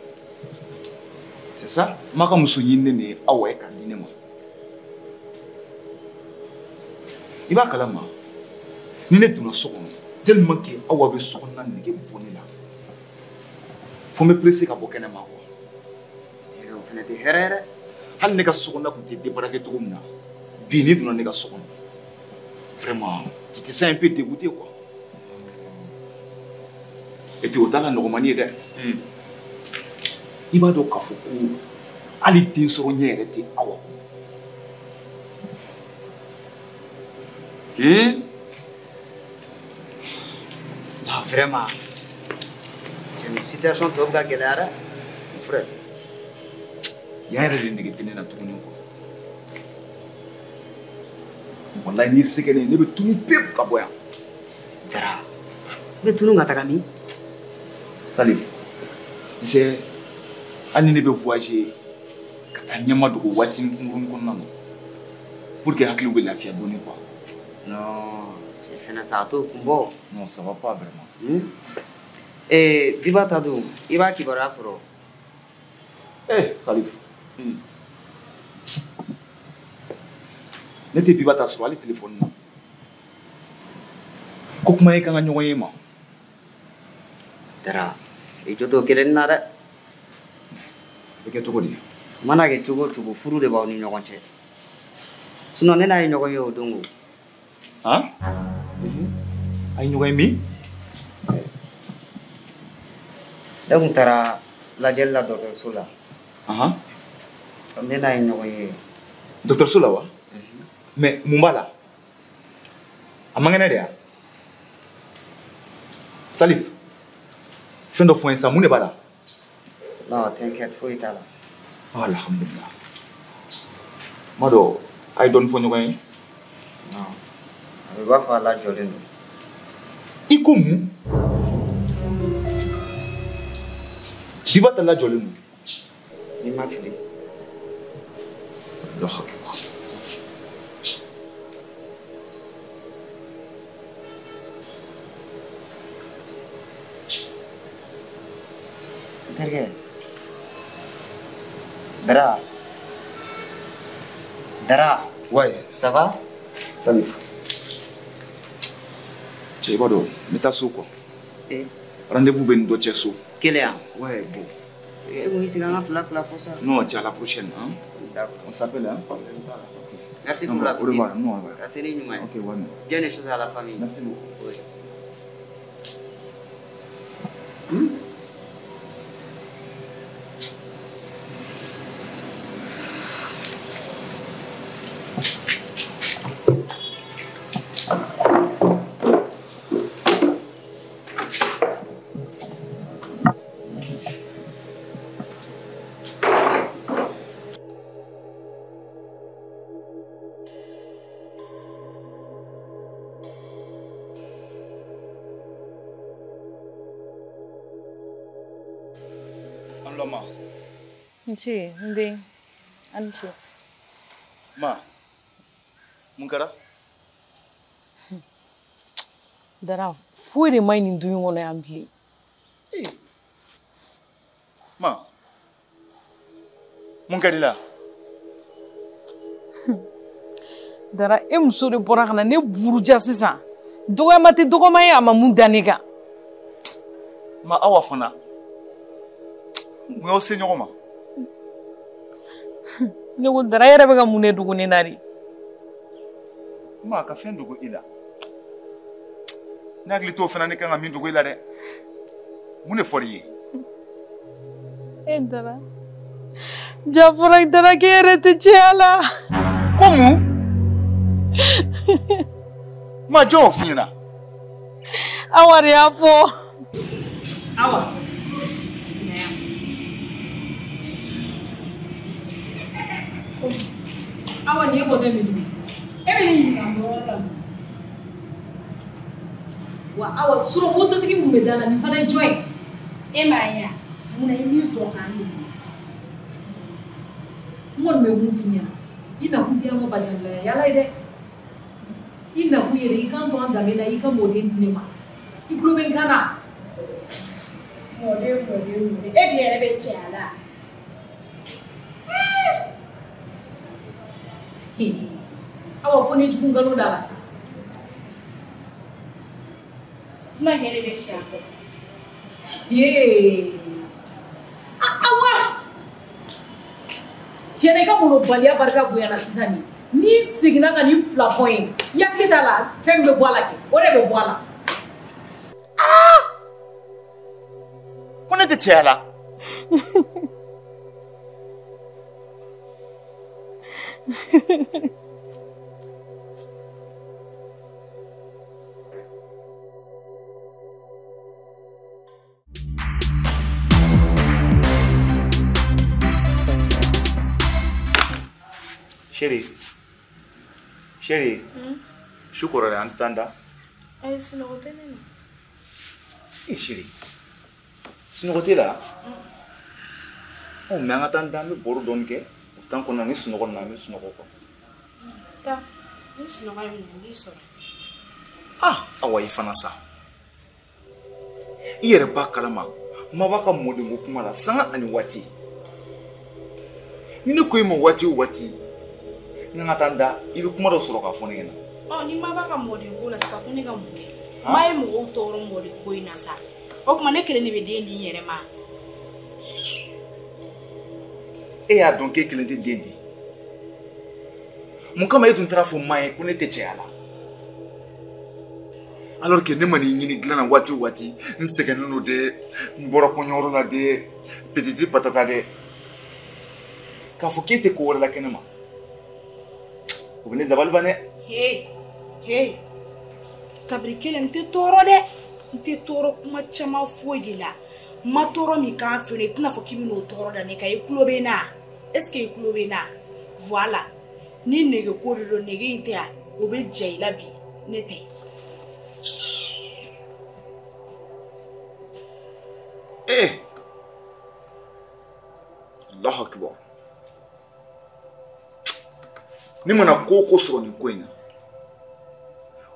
c'est ça, ma ka muso ɲininen de ye Awa ye k'a di ne ma. I b'a kalama ni ne donna so kɔnɔ tellement que Awa bɛ so kɔnɔna nege bɔ ne la fo n bɛ pressé ka bɔ kɛnɛma quoi. O fana tɛ hɛrɛ ye dɛ. Hali ne ka so kɔnɔna tun tɛ débarquer cogo min na bi n'i donna ne ka so kɔnɔ vraiment tu te sens un peu dégoûté quoi. Et puis o t'a la nɔgɔmani ye dɛ. I b'a dɔn k'a fɔ ko hali den sɔrɔ ɲɛ yɛrɛ tɛ Awa kun. Non, vraiment. C'est une situation tɔ bɛ ka gɛlɛya dɛ, mon frère. Yan yɛrɛ de nege tɛ ne na tuguni quoi. Walayi n'i se kɛ ne ye ne bɛ tunu pewu ka bɔ yan. Dara, i bɛ tunu ka taga min? Salif, tu sais, hali ni ne bɛ voyager ka taa ɲɛma dogo waati kunkurunnin kɔnɔna na pour que hakiliw bɛ lafiya dɔɔnin quoi. Non, cɛ fɛnɛ sa a t'o kun bɔ. Non, ça va pas vraiment. Biba ta dun, i b'a kibaruya sɔrɔ. Eh, Salif. Ne tɛ Biba ta sɔrɔ hali telefɔni na. Ko kuma ye k'an ka ɲɔgɔn ye ma. Dara, i jo t'o kelen na dɛ. A bɛ kɛ cogo di? A mana kɛ cogo o cogo, furu de b'aw ni ɲɔgɔn cɛ. Sinon ne n'a ye ɲɔgɔn ye o don o. Han? A ye ɲɔgɔn ye min? Ne kun taara lajɛli la dɔgɔtɔrɔso la. Ne n'a ye ɲɔgɔn ye. Dɔgɔtɔrɔso la wa? Mais mun b'a la? A man kɛnɛ de ya? Salif, fɛn dɔ fɔ n ye sa, mun de b'a la? Non, t'inquiète, foyi t'a la. Alhamdulillah. N b'a dɔn a ye dɔɔnin fɔ ɲɔgɔn ye? Non, a bɛ b'a fɔ a lajɔlen don. I ko mun? Biba ta lajɔlen don. N'i ma fili. Allahu akbar. N terikɛ. Dara. Dara. Ouais. Ça va? Salif. Cɛ i b'a dɔn n bɛ taa so quoi. Eh. Rendez-vous bɛ nin dɔ cɛ so. Kelen yan? Ouais, bon. E kun y'i sigi an ka fila fila fɔ sa. Non, cɛ à la prochaine hein. D'accord. On s'appelle hein. Merci Non, pour la au revoir. visite. Non, ouais. Ka se ni ɲuman ye. Ok, ouais. Bien les choses à la famille. Merci beaucoup. Oui. Lama. Nce, n den, a ni ce. Ma, mun kɛra? Dara, foyi de ma ɲi nin du in kɔnɔ yan bilen. Ma, mun kɛr'i la? Dara, e muso de bɔra ka na ne buruja sisan. Dɔgɔyama tɛ dɔgɔma ye a ma mun da ne kan. Ma, Awa fana. Mun y'aw se ɲɔgɔn ma? Ne ko Dara, e yɛrɛ bɛ ka mun de dogo ne na de? Ma, a ka fɛn dogo i la. Ne hakili t'o fana ne kan ka min dogo i la dɛ. Mun de fɔr'i ye? E Dara, ja fɔra Dara k'e yɛrɛ tɛ cɛya la. Ko mun? Ma, jɔn y'o f'i ɲɛna? Awa de y'a fɔ. Awa. Awa nin ye bɔtɔ min dun. E bɛ ne ɲininka n bɔyɔrɔ la. Wa Awa surɔ mototigi mun bɛ da la nin fana ye jɔn ye? E m'a ye wa? Munna i m'i jɔ k'an ɲininka? N kɔni bɛ mun f'i ɲɛna, i nakun tɛ an ka bajanbilaya yala ye dɛ. I nakun yɛrɛ i k'an to an danbe la i ka mɔden di ne ma. I tulo bɛ n kan na. Mɔden mɔden mɔden e de yɛrɛ bɛ cɛya la. Awa fo ni jugu nkalon da la sa. Kuma kɛ ne bɛ si a kɔfɛ. Yee! Awa! Tiɲɛna i ka molobaliya barika bonyana sisan nin. N'i seginna ka nin fila fɔ n ye, i hakili t'a la fɛn min bɛ bɔ a la kɛ, o de bɛ bɔ a la. Aa! Ko ne tɛ cɛya la. Chérie, chérie, su kora dɛ, an tɛ taa n da. Ayi, sunɔgɔ tɛ ne na. E chérie, sunɔgɔ t'e la? Ɔ mais an ka taa n da, an bɛ baro dɔɔni kɛ. O temps kɔnɔna ni sunɔgɔ nana, an bɛ sunɔgɔ quoi. Taa, ni sunɔgɔ ye minɛ, n b'i sɔrɔ. Ah, Awa i fana sa. I yɛrɛ b'a kalama, ma b'a ka mɔdenko kuma la sanga ani waati. Ni ne ko i ma waati o waati, Ni n ka taa n da, i bɛ kuma dɔ sɔrɔ k'a fɔ ne ɲɛna. Ɔ ni ma b'a ka mɔden ko la sisan ko ne ka mun kɛ? Ma ye mɔgɔw tɔɔrɔ mɔden ko in na sa. O tuma ne kelen de bɛ den di n yɛrɛ ma. E y'a dɔn k'e kelen tɛ den di. Mun kama e dun taara fɔ ma ye ko ne tɛ cɛya la? Alors que ne ma n'i ɲini dilan na waati o waati, n sɛgɛnnen don dɛ, n bɔra kɔɲɔyɔrɔ la dɛ, petite patata dɛ. K'a fɔ k'e tɛ ko wɛrɛ la kɛnɛ ma, o bɛ ne dabali ban dɛ. He he, kabiri kelen n tɛ tɔɔrɔ dɛ, n tɛ tɔɔrɔ kuma caman foyi de la. N ma tɔɔrɔ min k'an fɛ yen, i tɛna fɔ k'i bɛ n'o tɔɔrɔ da ne kan. I tulo bɛ n na? Est ce que i tulo bɛ n na? Voilà, ni nege ko de don, nege in tɛ yan, o bɛ ja i la bi, ne tɛ. Eh, Allahu akbar. Ne mana ko o ko sɔrɔ nin ko in na,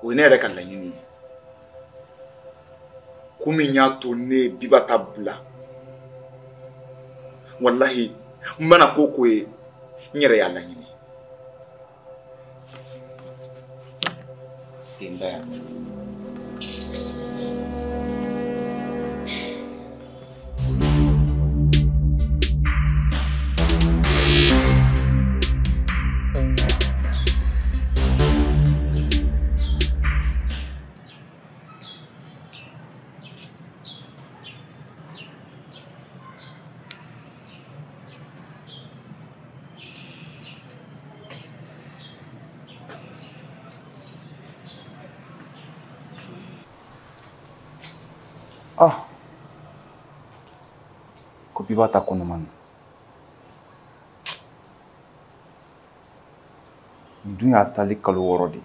o ye ne yɛrɛ ka laɲini ye. Ko min y'a to ne ye Biba ta bila, walahi n mana ko o ko ye, n yɛrɛ y'a laɲini. Ten da yan. Ah, ko Biba ta kɔnɔma don. Nin dun y'a taali kalo 6 de ye.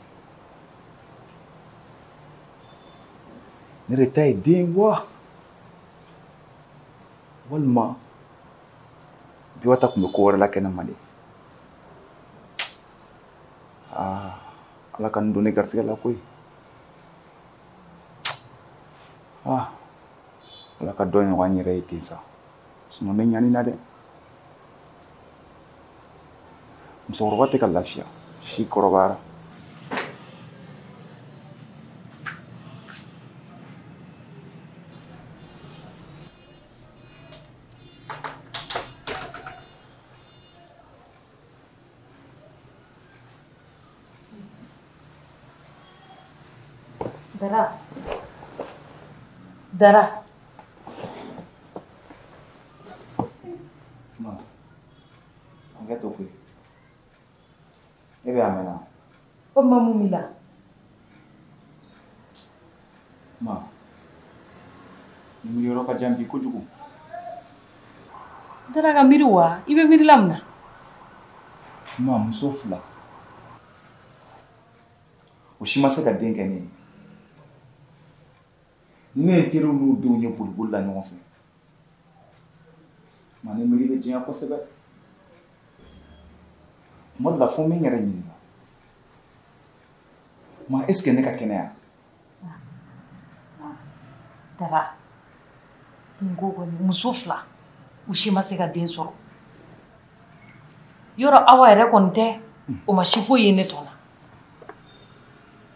Ne de ta ye den wa? Walima Biba ta tun bɛ ko wɛrɛ la kɛnɛma de. Ah, Ala ka nin don ne garisigɛ la koyi. Ah, Ala ka dɔ ɲɔgɔn n yɛrɛ ye ten sa. Sinon ne ɲani na dɛ. Musokɔrɔba tɛ ka lafiya, si kɔrɔbayara. Dara. Dara. Ma, hakɛ to koyi. Ne bɛ yan mɛnna. O ma mun b'i la? Ma, nin miiri yɔrɔ ka jan bi kojugu. Dara ka miiri wa? I bɛ miiri la mun na? Ma, muso 2. O si ma se ka den kɛ ne ye. Ne ye teriw n'u denw ye boliboli la ɲɔgɔn fɛ. Ma, ne miiri bɛ diɲɛ kosɛbɛ. Tuma dɔ la fo n bɛ n yɛrɛ ɲininka. Ma, est ce que ne ka kɛnɛya? Dara, nin ko kɔni muso 2, u si ma se ka den sɔrɔ. Yɔrɔ Awa yɛrɛ kɔni tɛ, o ma si foyi ye ne tɔ la.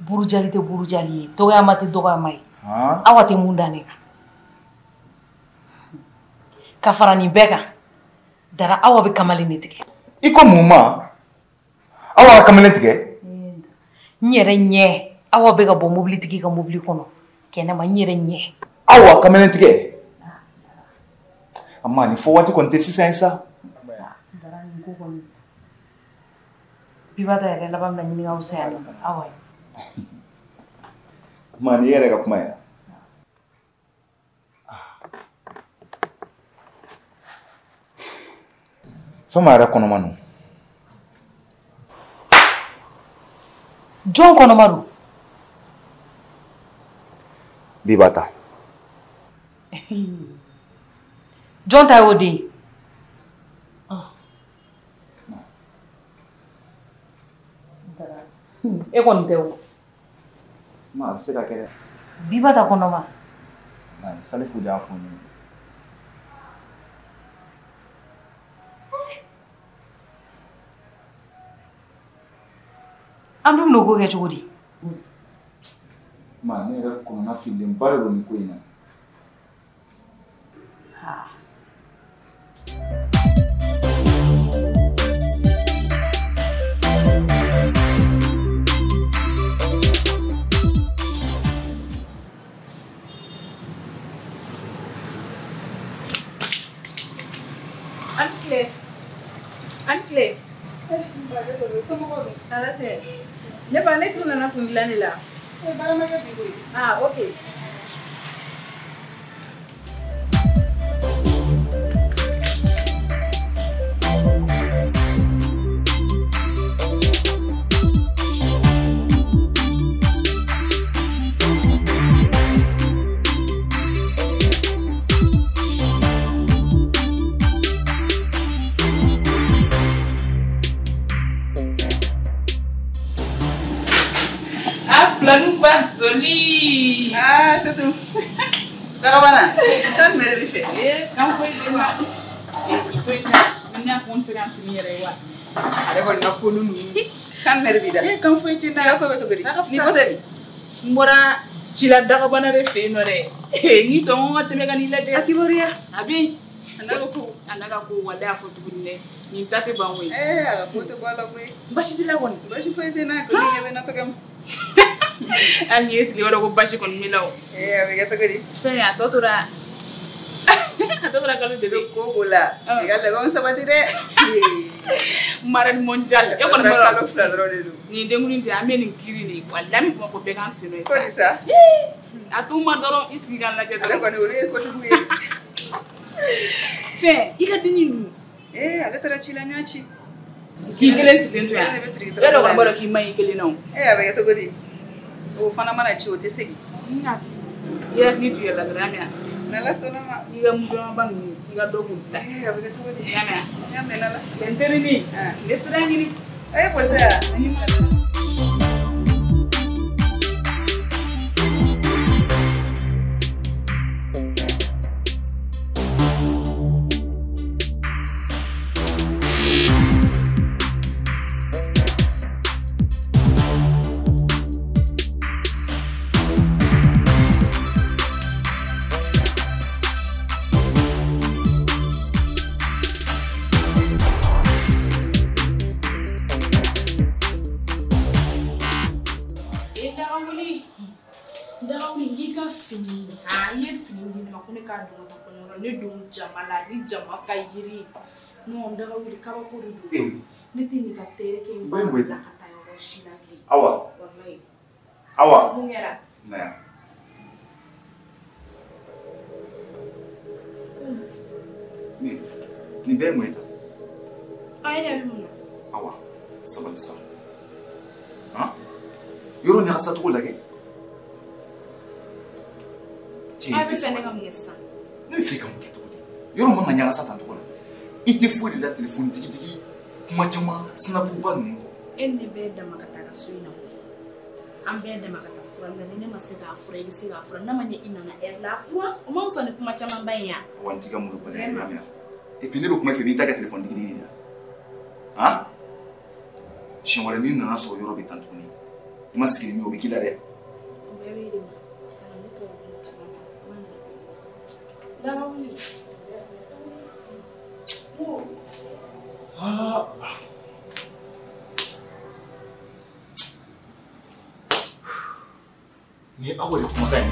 Burujali tɛ burujali ye, dɔgɔyama tɛ dɔgɔyama ye. Awa tɛ mun da ne kan. Ka fara nin bɛɛ kan, Dara, Awa bɛ kamalen de tigɛ. I ko mun ma? Awa ka kamalen tigɛ? N yɛrɛ ɲɛ, Awa bɛ ka bɔ mobilitigi ka mobili kɔnɔ. Kɛnɛma, n yɛrɛ ɲɛ. Awa kamalen tigɛ? A ma nin fɔ waati kɔni tɛ sisan ye sa. Dara, nin ko kɔni. Biba ta yɛrɛ laban bɛna ɲini ka fisaya ni Awa ye. Ma, nin yɛrɛ ka kuma ye. Fɛn ma yɛrɛ kɔnɔma don. Jɔn kɔnɔma don? Biba ta. Jɔn ta y'o den ye? E kɔni tɛ o. Ma, a bɛ se ka kɛ dɛ. Biba ta kɔnɔma. Salifu de y'a fɔ n ye. An dun bɛn'o ko kɛ cogo di? Ma ne yɛrɛ kɔnɔna fililenba de don nin ko in na. An tile. Somɔgɔw dun? Ala tɛ. Ne ba ne tun nana kun dilan de la. Baara ma kɛ bi koyi. Ah, ok. Ah, c'est tout. Dagabana, tan mere bi fe. Eh, kan koy de ma. Eh, to ita, min ya ko on sira tini yɛrɛ wa. Ale kɔni ka ko nunu. Kan mere bi da. Eh, kan foyi tɛ na. Ko bɛ cogo di? Ni ko tɛ ni. N bɔra cila Dagabana de fɛ yen nɔ dɛ. Ni tɔɲɔgɔn ka tɛmɛ ka n'i lajɛ. A kibaruya. A bɛ yen. A n'a ka ko. A n'a ka ko walayi a fɔ tuguni dɛ. Nin ta tɛ ban koyi. Eh, a ka ko tɛ bɔ a la koyi. Basi t'i la kɔni. Basi foyi tɛ n na. Ko ni ɲɛ bɛ na tɔgɔ min. Hali n'i ye sigi yɔrɔ ko basi kɔni b'i la o. Ee a bɛ kɛ cogo di? Fɛn a tɔ tora a tɔ tora kalo joli. Ko ko la i ka labɛnw sabati dɛ. Marraine mondiale e kɔni b'a dɔn kalo 2 dɔrɔn de don. Nin denkundi tɛ an bɛ nin kiiri de walahi an bɛ Bamakɔ bɛɛ k'an sen nɔ ye sa. Ko di sa? A t'u ma dɔrɔn i sigi k'an lajɛ dɔrɔn. Ale kɔni olu ye kojugu ye. Fɛn i ka dennin dun? Ee ale taara ci la n y'a ci. K'i kelen sigilen to yan. E yɛrɛ kɔni b'a dɔn k'i ma ɲi kelen na o. Ee a bɛ kɛ cogo di? O fana mana ci o tɛ segin. I hakili to i yɛrɛ la dɔrɔn, i y'a mɛn wa? N'Ala sɔnna ma. I ka mudɔnba ninnu i ka dɔ k'u bila. Ee a bɛ kɛ cogo di? I y'a mɛn wa? N y'a mɛn n'Ala sɔnna. N terinin n bɛ sira ɲini. A ye boli yan. Ne don jama la ni jama ka yiri non daga wuli kabako de don ne tɛ nin ka tereke n ba bila ka taa yɔrɔ si la bilen. Awa walayi Awa mun kɛra? Na yan. Nin bɛɛ ye mun ye tan? A e ɲɛ bɛ mun na? Awa sabali sa. Han yɔrɔ ɲagasa cogo lajɛ. A bɛ fɛ ne ka mun kɛ sisan? Ne bɛ fɛ ka mun kɛ cogo di? Yɔrɔ man ka ɲagasa tan cogo la. I tɛ foyi de la telefɔni digidigi kuma caman sinafuba ninnu kɔ. E ni ne bɛɛ dama ka taa ka so in na koyi. An bɛɛ dama ka taa fura la ni ne ma se k'a fura i bɛ se k'a fura n'a ma ɲɛ i nana ɛri la a fura o ma fisa ni kuma camanba in ya. Wa n t'i ka molobaliya ye i y'a mɛn wa? Et puis ne bɛ kuma i fɛ i b'i ta kɛ telefɔni digidigi de la. Han? Siɲɛ wɛrɛ n'i nana sɔrɔ yɔrɔ bɛ tan tuguni i ma sigi ni min ye o bɛ k'i la dɛ. O bɛɛ b'e de ma. Ka na ne tɔɔrɔ kuma caman na. Daga wuli. Ah. Ni ye aw yɛrɛ kumakan ye.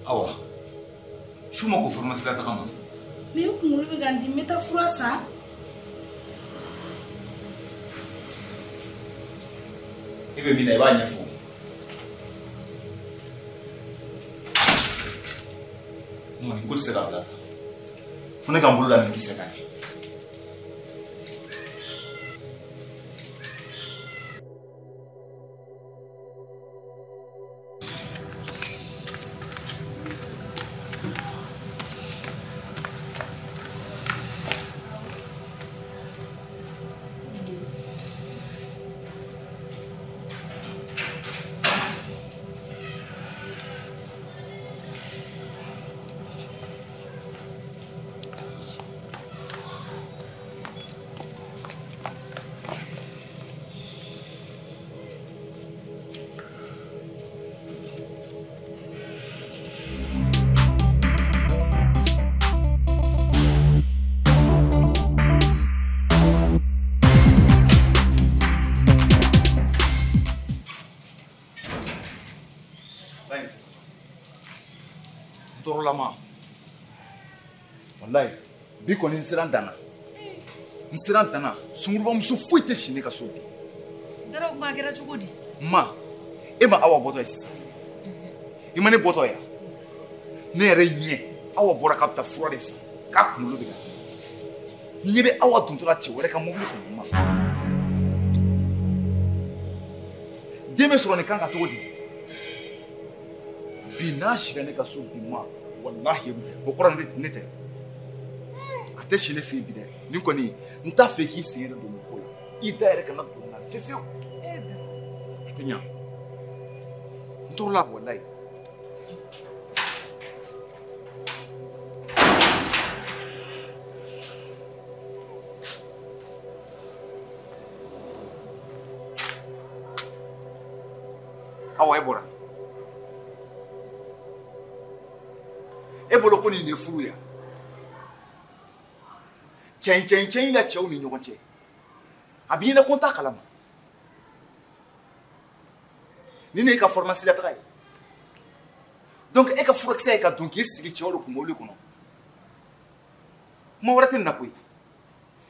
Awa, Su ma ko pharmacie la taga ma. Mais n kunkolo bɛ ka n dimi, n bɛ taa fura san. E bɛ min na i b'a ɲɛfɔ. Non, nin ko tɛ se ka bila tan. Fo ne ka n bolo da nin kisɛ kan de. Tɔɔrɔlama walayi bi kɔni n sera n dan na, n sera n dan na. Sunkurubamuso foyi tɛ si ne ka so bi. Dara, o kuma a kɛra cogo di? Ma, e ma Awa bɔtɔ ye sisan, i ma ne bɔtɔ ye, ne yɛrɛ ɲɛ Awa bɔra k'a bɛ taa fura de san k'a kunkolo bɛ ka dimi. N ɲɛ bɛ Awa dontɔla cɛ wɛrɛ ka mobili kɔnɔ. Ma, den bɛ sɔrɔ nin kan ka cogo di? Bi n'a sira ne ka so bi, ma, walahi o kɔrɔ ne tɛ, a tɛ si ne fɛ yen bi dɛ. Nin kɔni n t'a fɛ k'i sen yɛrɛ don nin ko la, i da yɛrɛ kana don n na fiyewu fiyewu, a tɛ ɲa. N tɔɔrɔla walahi. Awa, e bɔra. E bolo ko nin de furu ya? Cɛ cɛ cɛ in la cɛw ni ɲɔgɔn cɛ, a b'i ɲɛna ko n t'a kalama. Nin de y'i ka pharmacie la taga ye. Donc e ka furakisɛ ye ka don k'i sigi cɛw de kun mobili kɔnɔ. Kuma wɛrɛ tɛ nin na koyi.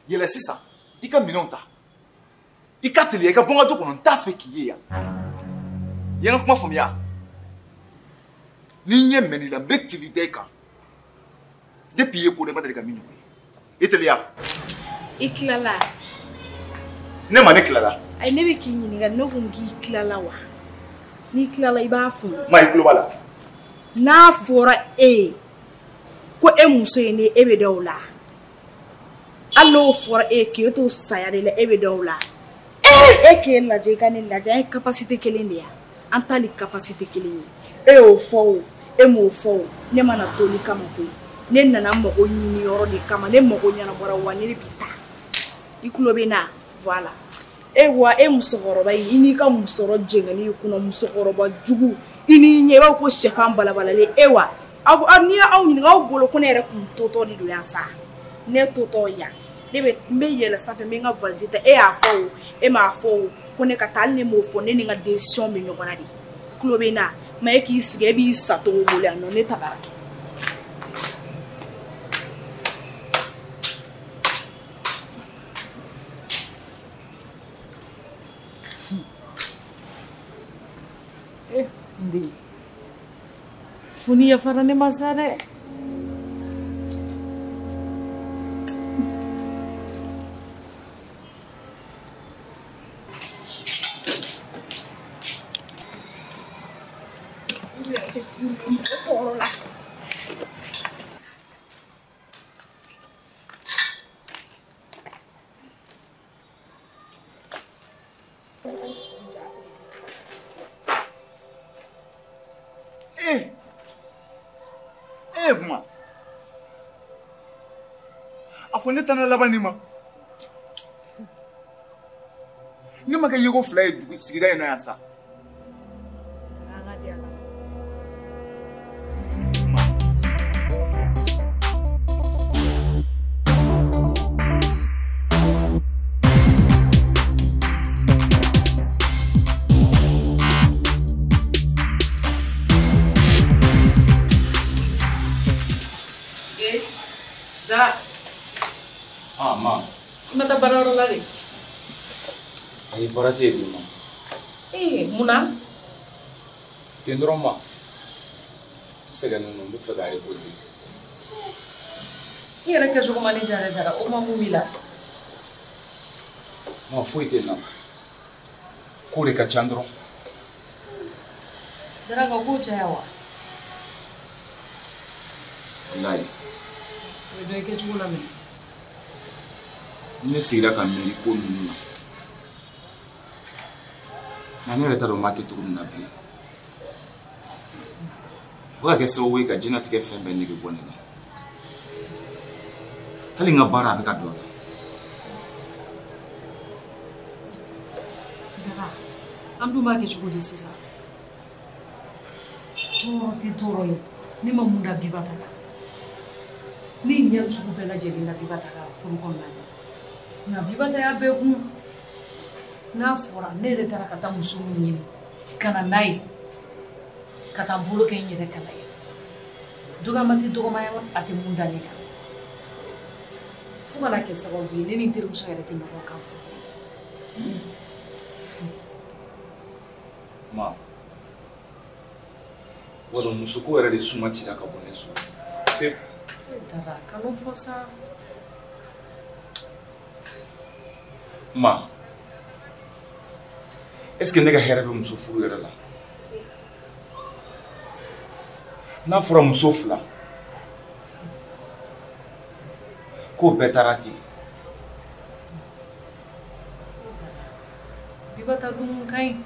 Yɛlɛ sisan, i ka minɛnw ta, i ka teliya i ka bɔ n ka du kɔnɔ, n t'a fɛ k'i ye yan. I ye n ka kuma faamuya? Ni ɲɛ mɛn'i la, n bɛ tili da i kan. Depuis i ye ko dɔ, i ma deli ka min ɲɔgɔn ye. I teliya. I tilala? Ne ma, ne tilala. Ayi, ne bɛ k'i ɲininka, ne ko k'i tilala wa? N'i tilala i b'a fɔ. Ma, i tulo b'a la. N'a fɔra e ye ko e muso ye ne, e bɛ da o la. Hali n'o fɔra e ye k'e to saya de la, e bɛ da o la. E k'e lajɛ, i ka ne lajɛ, an ye capacité kelen de ye. An t'ale capacité kelen ye. E y'o fɔ o, e m'o fɔ o, ne mana toli kama koyi. Ne nana mago ɲini yɔrɔ de kama, ne mago ɲɛnabɔra wa ne de bi taa. I tulo bɛ n na? Voilà. E wa e musokɔrɔba in, i n'i ka musɔrɔ jɛngɛnni i kunna, musokɔrɔba jugu, i n'i ɲɛ i b'a fɔ ko sɛfan balabalalen. E wa aw n'i y'aw ɲininka, aw bolo ko ne yɛrɛ kun totɔ de don yan sa. Ne totɔ yan. Ne bɛ n bɛ yɛlɛ sanfɛ, n bɛ n ka valise ta. E y'a fɔ o, e m'a fɔ o, ko ne ka taa, hali ne m'o fɔ, ne ni n ka décision bɛ ɲɔgɔn na de. I tulo bɛ n na? Ma e k'i sigi, e b'i sa cogo bolo yan nɔ, ne tagara. Eh, n den, fo ni yafara ne ma sa dɛ. Tɔɔrɔ la. E kuma a fɔ ne tana laban nin ma, ne ma kɛ yeko fila ye dugu sigida in na yan sa. Dara. Ah, ma. I ma taa baarayɔrɔ la de? Ayi, baara tɛ yen bi ma. Ee, mun na? Ten dɔrɔn ma. N sɛgɛnnen don, n bɛ fɛ ka reposer. I yɛrɛ kɛcogo ma ne diya dɛ Dara, o ma mun b'i la? Ma foyi tɛ n na. Ko de ka ca dɔrɔn. Dara ka ko caya wa? Walayi. O bɛ dɔn i kɛcogo la mɛ. Ne sigira ka miiri ko ninnu na. Nka ne yɛrɛ t'a dɔn n b'a kɛ cogo min na bilen. O bɛ ka kɛ sababu ye ka diɲɛlatigɛ fɛn bɛɛ nege bɔ ne la. Hali n ka baara a bɛ ka don a la. Dara, an dun b'a kɛ cogo di sisan? Tɔɔrɔ tɛ tɔɔrɔ ye. Ne ma mun da Biba ta kan. Ne ye ɲɛ sugu bɛɛ lajɛlen da Biba ta kan furu kɔnɔna na. Nka Biba ta y'a bɛɛ kun. N'a fɔra ne yɛrɛ taara ka taa muso min ɲini ka na n'a ye ka taa n bolo kɛ n yɛrɛ kala ye. Dɔgɔma tɛ dɔgɔma ye, a tɛ mun da ne kan. Fo ka na kɛ sababu ye ne ni n terimuso yɛrɛ tɛ ɲɔgɔn kan fɔ. Ma, wala musoko yɛrɛ de suma cira ka bɔ ne so. Pewu. Dara, kan'o fɔ sa. Ma, est-ce que ne ka hɛrɛ bɛ muso furu yɛrɛ la? N'a fɔra muso fila k'o bɛɛ taara ten. Biba ta dun ka ɲi.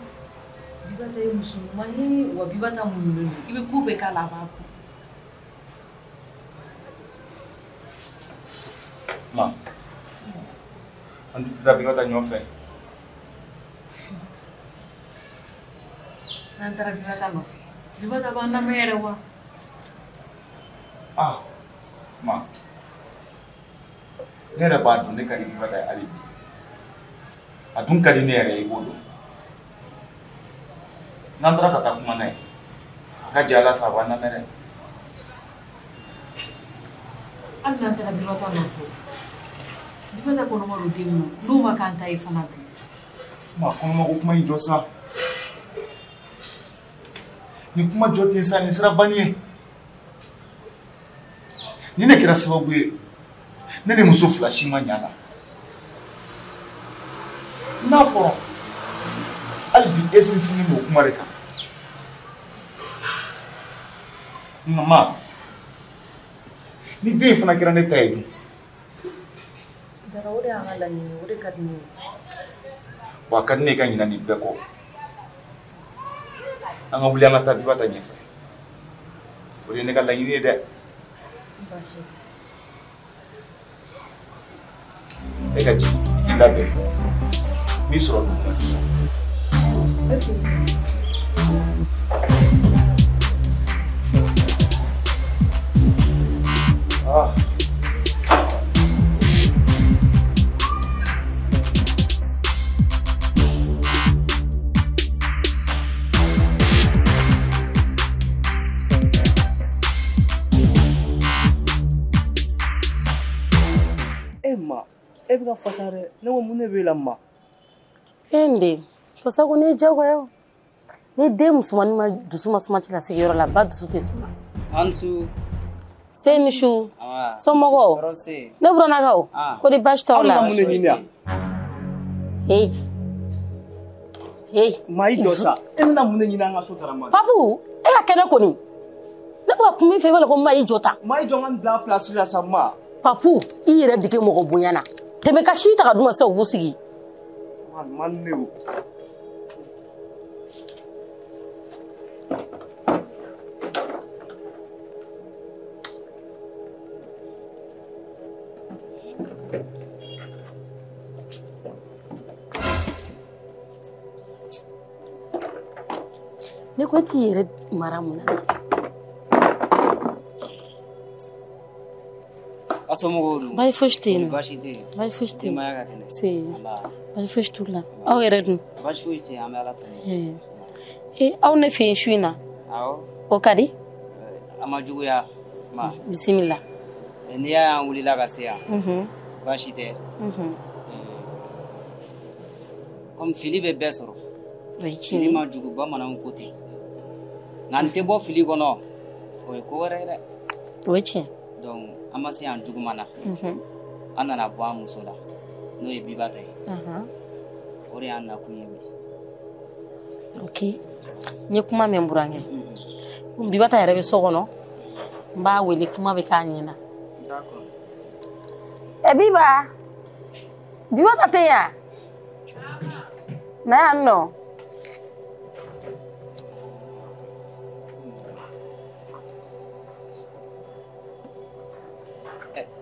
Biba ta ye muso ɲuman ye wa Biba ta muɲunen don. I bɛ ko bɛɛ k'a la a b'a kun. Ma, an dun tɛ taa Biba ta ɲɔgɔn fɛ. N'an taara Biba ta nɔfɛ, Biba ta b'an lamɛn yɛrɛ wa? Ah, ma, ne yɛrɛ b'a dɔn ne ka di Biba ta ye hali bi. A dun ka di ne yɛrɛ ye, i b'o dɔn. N'an taara ka taa kuma n'a ye, a ka jɛ Ala fɛ a b'an lamɛn dɛ. Hali n'an taara Biba ta nɔfɛ, Biba ta kɔnɔma don den min na, n'o ma k'an ta ye fana dun. Ma, kɔnɔma ko kuma in jɔ sa. Nin kuma jɔ ten sa, nin sera banni ye. Nin de kɛra sababu ye ne ni muso fila si ma ɲa la. N'a fɔra hali bi e sinsinnen don o kuma de kan. Nka ma, ni den in fana kɛra ne ta ye dun? Dara, o de y'an ka laɲini ye, o de ka di ne ye. Wa a ka di ne ye ka ɲinɛ nin bɛɛ kɔ. An ka wuli an ka taa Biba ta ɲɛfɛ. O de ye ne ka laɲini ye dɛ. Baasi tɛ. E ka jigin, i k'i labɛn. N b'i sɔrɔ duguma sisan. Ah. E ma, e bɛ ka fasa dɛ. Ne ko mun de b'e la ma? E n den, fasa ko ne ye diyagoya o. Ni den musomannin ma dusu ma suma cɛlasigiyɔrɔ la, ba dusu tɛ suma. An su. Se ni su. Somɔgɔw? Ne burannakaw? Ko di baasi t'aw la? Aw bɛ ka mun de ɲini yan? Hey. Hey. Ma i jɔ sa. E bɛna mun de ɲini an ka so Darama? Papu, e ka kɛnɛ kɔni. Ne bɛ ka kuma i fɛ, i b'a dɔn ko ma i jɔ tan. Ma i jɔ n ka nin bila place la sa ma. Papu, i yɛrɛ dege mɔgɔ bonya na. Tɛmɛ ka si ta ka d'u ma sisan u b'u sigi. Ma ne o. Ne ko e t'i yɛrɛ mara mun na de? A somɔgɔw dun? Baasi fosi tɛ yen nɔ. Baasi tɛ yen. Baasi fosi tɛ yen. Denbaya ka kɛnɛ. Se. Baasi fosi t'u la. Aw yɛrɛ dun? Baasi foyi tɛ yen, an bɛ Ala tanu. Ee, aw ne fɛ yen su in na? Awɔ. O ka di? A ma juguya ma. Bisimila. N'i y'a y'an wulila ka se yan, baasi tɛ. Comme fili bɛ bɛɛ sɔrɔ. Fili ma jugu, bamananw ko ten. Nka n tɛ bɔ fili kɔnɔ, o ye ko wɛrɛ ye dɛ. O ye tiɲɛ. Donc an ma se yan juguman na. An nana bɔ an muso la, n'o ye Bibata ye. O de y'an nakun ye bi. Ok. N ye kuma mɛn burankɛ. Bibata yɛrɛ bɛ so kɔnɔ. N b'a wele kuma bɛ k'a ɲɛna. D'accord. Ɛ Biba. Bibata tɛ yan? Na yan nɔ.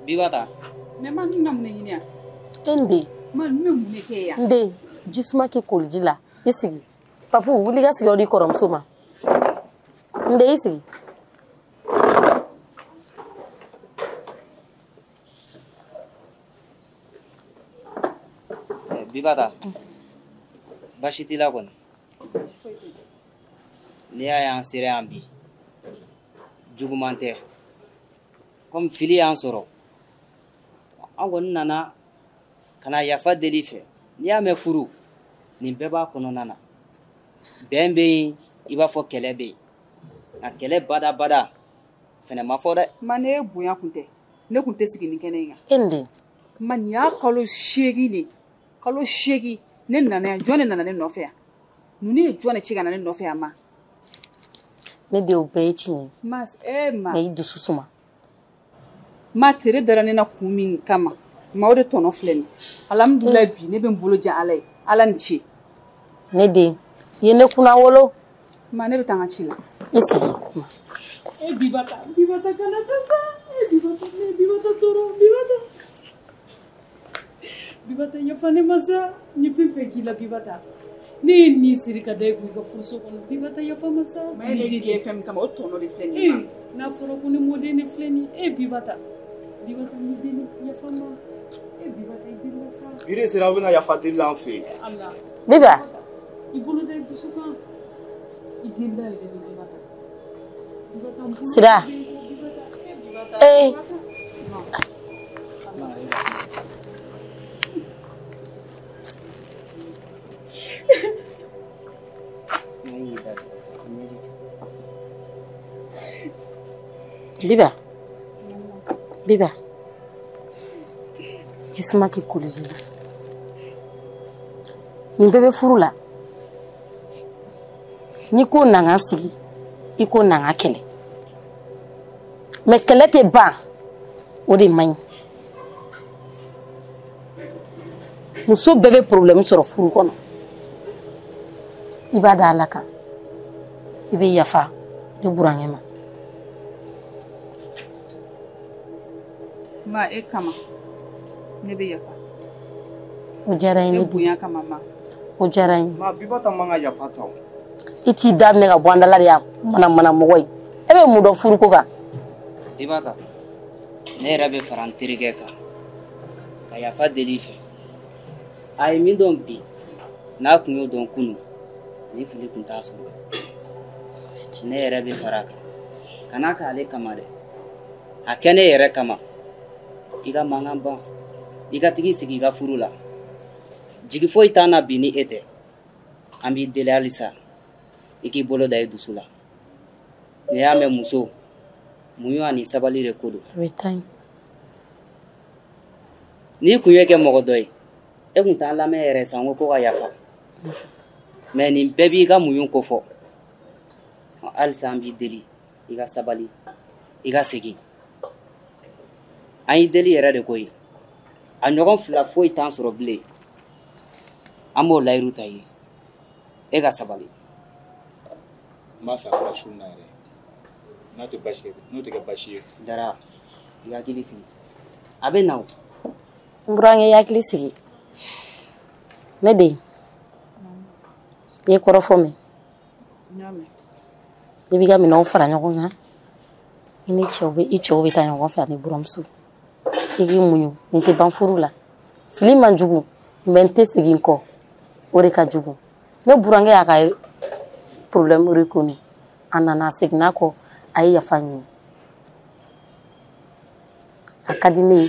Bibata. Mais ma n na mun de ɲini yan? E n den. Ma n bɛ mun de kɛ yan? N den, jisuma kɛ koliji la. I sigi. Papu, wuli ka sigiyɔrɔ di kɔrɔmuso ma. N den, i sigi. Bibata, baasi t'i la kɔni? N'i y'a y'an sera yan bi, juguman tɛ. Comme fili y'an sɔrɔ, an kɔni nana ka na yafa deli fɛ. N'i y'a mɛn furu, nin bɛɛ b'a kɔnɔna na. Bɛn bɛ yen, i b'a fɔ kɛlɛ bɛ yen. Nka kɛlɛ badabada fɛnɛ ma fɔ dɛ. Ma ne ye bonya kun tɛ, ne kun tɛ sigi nin kɛnɛ in kan. E nin den. Ma nin y'a kalo 8 de. Kalo 8 ne nana yan, jɔn de nana ne nɔfɛ yan? Ninnu ye jɔn de ci ka na ne nɔfɛ yan ma? Ne den, o bɛɛ ye tiɲɛ ye. Ma e ma. Mais i dusu suma. Ma tere dara ne na kun min kama, ma o de tɔnɔ filɛ nin. Alhamdulilayi bi ne bɛ n bolo jan Ala ye. Ala ni ce. Ne den, i ye ne kunna wolo. Ma ne bɛ taa n ka ci la. I sigi. E Bibata, Bibata kana taa sa. E Bibata, ne Bibata tɔɔrɔ, Bibata. Bibata yafa ne ma sa. N ye fɛn fɛn k'i la Bibata. Ne ye nin siri ka da e kun i ka furuso kɔnɔ. Bibata yafa ma sa. Ma e de ye fɛn min kama, o tɔnɔ de filɛ nin ye. N'a fɔra ko ne mɔden de filɛ nin ye. E Bibata. Bibata n deli yafa ma. E Bibata i deli sa. Bi de sera aw bɛna yafa deli la an fɛ yen. Ala. Biba. I bolo da i dusu kan. I delila yɛrɛ de Bibata. Sira. Ee. Biba. Biba. Jisuma kɛ koliji la. Nin bɛɛ bɛ furu la. N'i ko na n ka sigi, i ko na n ka kɛlɛ. Mais kɛlɛ tɛ ban, o de man ɲi. Muso bɛɛ bɛ problème sɔrɔ furu kɔnɔ. I b'a da Ala kan. I bɛ yafa ne burankɛ ma. Ma e kama, ne bɛ yafa. O diyara n ye. Ne bonya kama ma. O diyara n ye. Ma Bibata man ka yafa ta o. I t'i da minɛ ka bɔ an da la de yan, manamana mɔgɔ ye. E bɛ mun dɔn furuko kan? Bibata, ne yɛrɛ bɛ fara n terikɛ kan ka yafa deli fɛ. A ye min dɔn bi, n'a kun y'o dɔn kunun, nin fili kun t'a sɔrɔ. Ne yɛrɛ bɛ fara a kan. Kana k'ale kama dɛ. A kɛ ne yɛrɛ kama. I ka mankan ban. I ka tigi sigi i ka furu la. Jigi foyi t'an na bi ni e tɛ. An b'i deli halisa. I k'i bolo da i dusu la. N'i y'a mɛn muso, muɲu ani sabali de ko don. N'i kun ye kɛ mɔgɔ dɔ ye, e kun t'an lamɛn yɛrɛ sa, n ko ka yafa. Mais nin bɛɛ b'i ka muɲu kofɔ. Halisa an b'i deli, i ka sabali, i ka segin. An y'i deli yɛrɛ de koyi. A ɲɔgɔn fila foyi t'an sɔrɔ bilen. An b'o layiru ta i ye. E ka sabali. N b'a fɛ a kɛra su in na yɛrɛ. N'a tɛ baasi kɛ, n'o tɛ kɛ baasi ye. Dara, i hakili sigi. A bɛ na o. N burankɛ, i hakili sigi. Ne den, i ye kɔrɔfɔ mɛn. I b'i ka minɛnw fara ɲɔgɔn kan. I ni cɛw bɛ, i cɛw bɛ taa ɲɔgɔn fɛ ani buramuso. I k'i muɲu, nin tɛ ban furu la. Fili man jugu, mais n tɛ segin kɔ. O de ka jugu. Ne burankɛ y'a ka problème reconnu. A nana, a seginna kɔ, a ye yafa ɲini. A ka di ne ye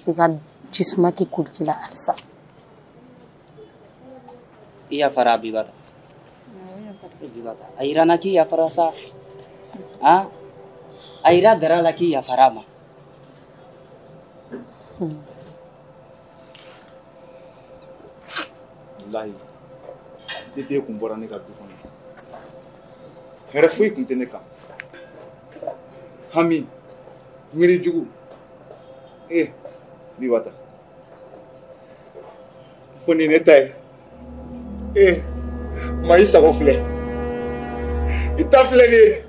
i ka jisuma k'i koliji la halisa. I yafara Abibata. Abibata, a yira n na k'i yafara sa. Han? A yira Dara la k'i yafara a ma. Walahi, depuis e kun bɔra ne ka du kɔnɔ, hɛrɛ foyi kun tɛ ne kan. Hami, miiri jugu. Eh, Bibata. Fo nin ne ta ye. Eh, maa i sago filɛ. I ta filɛ nin ye.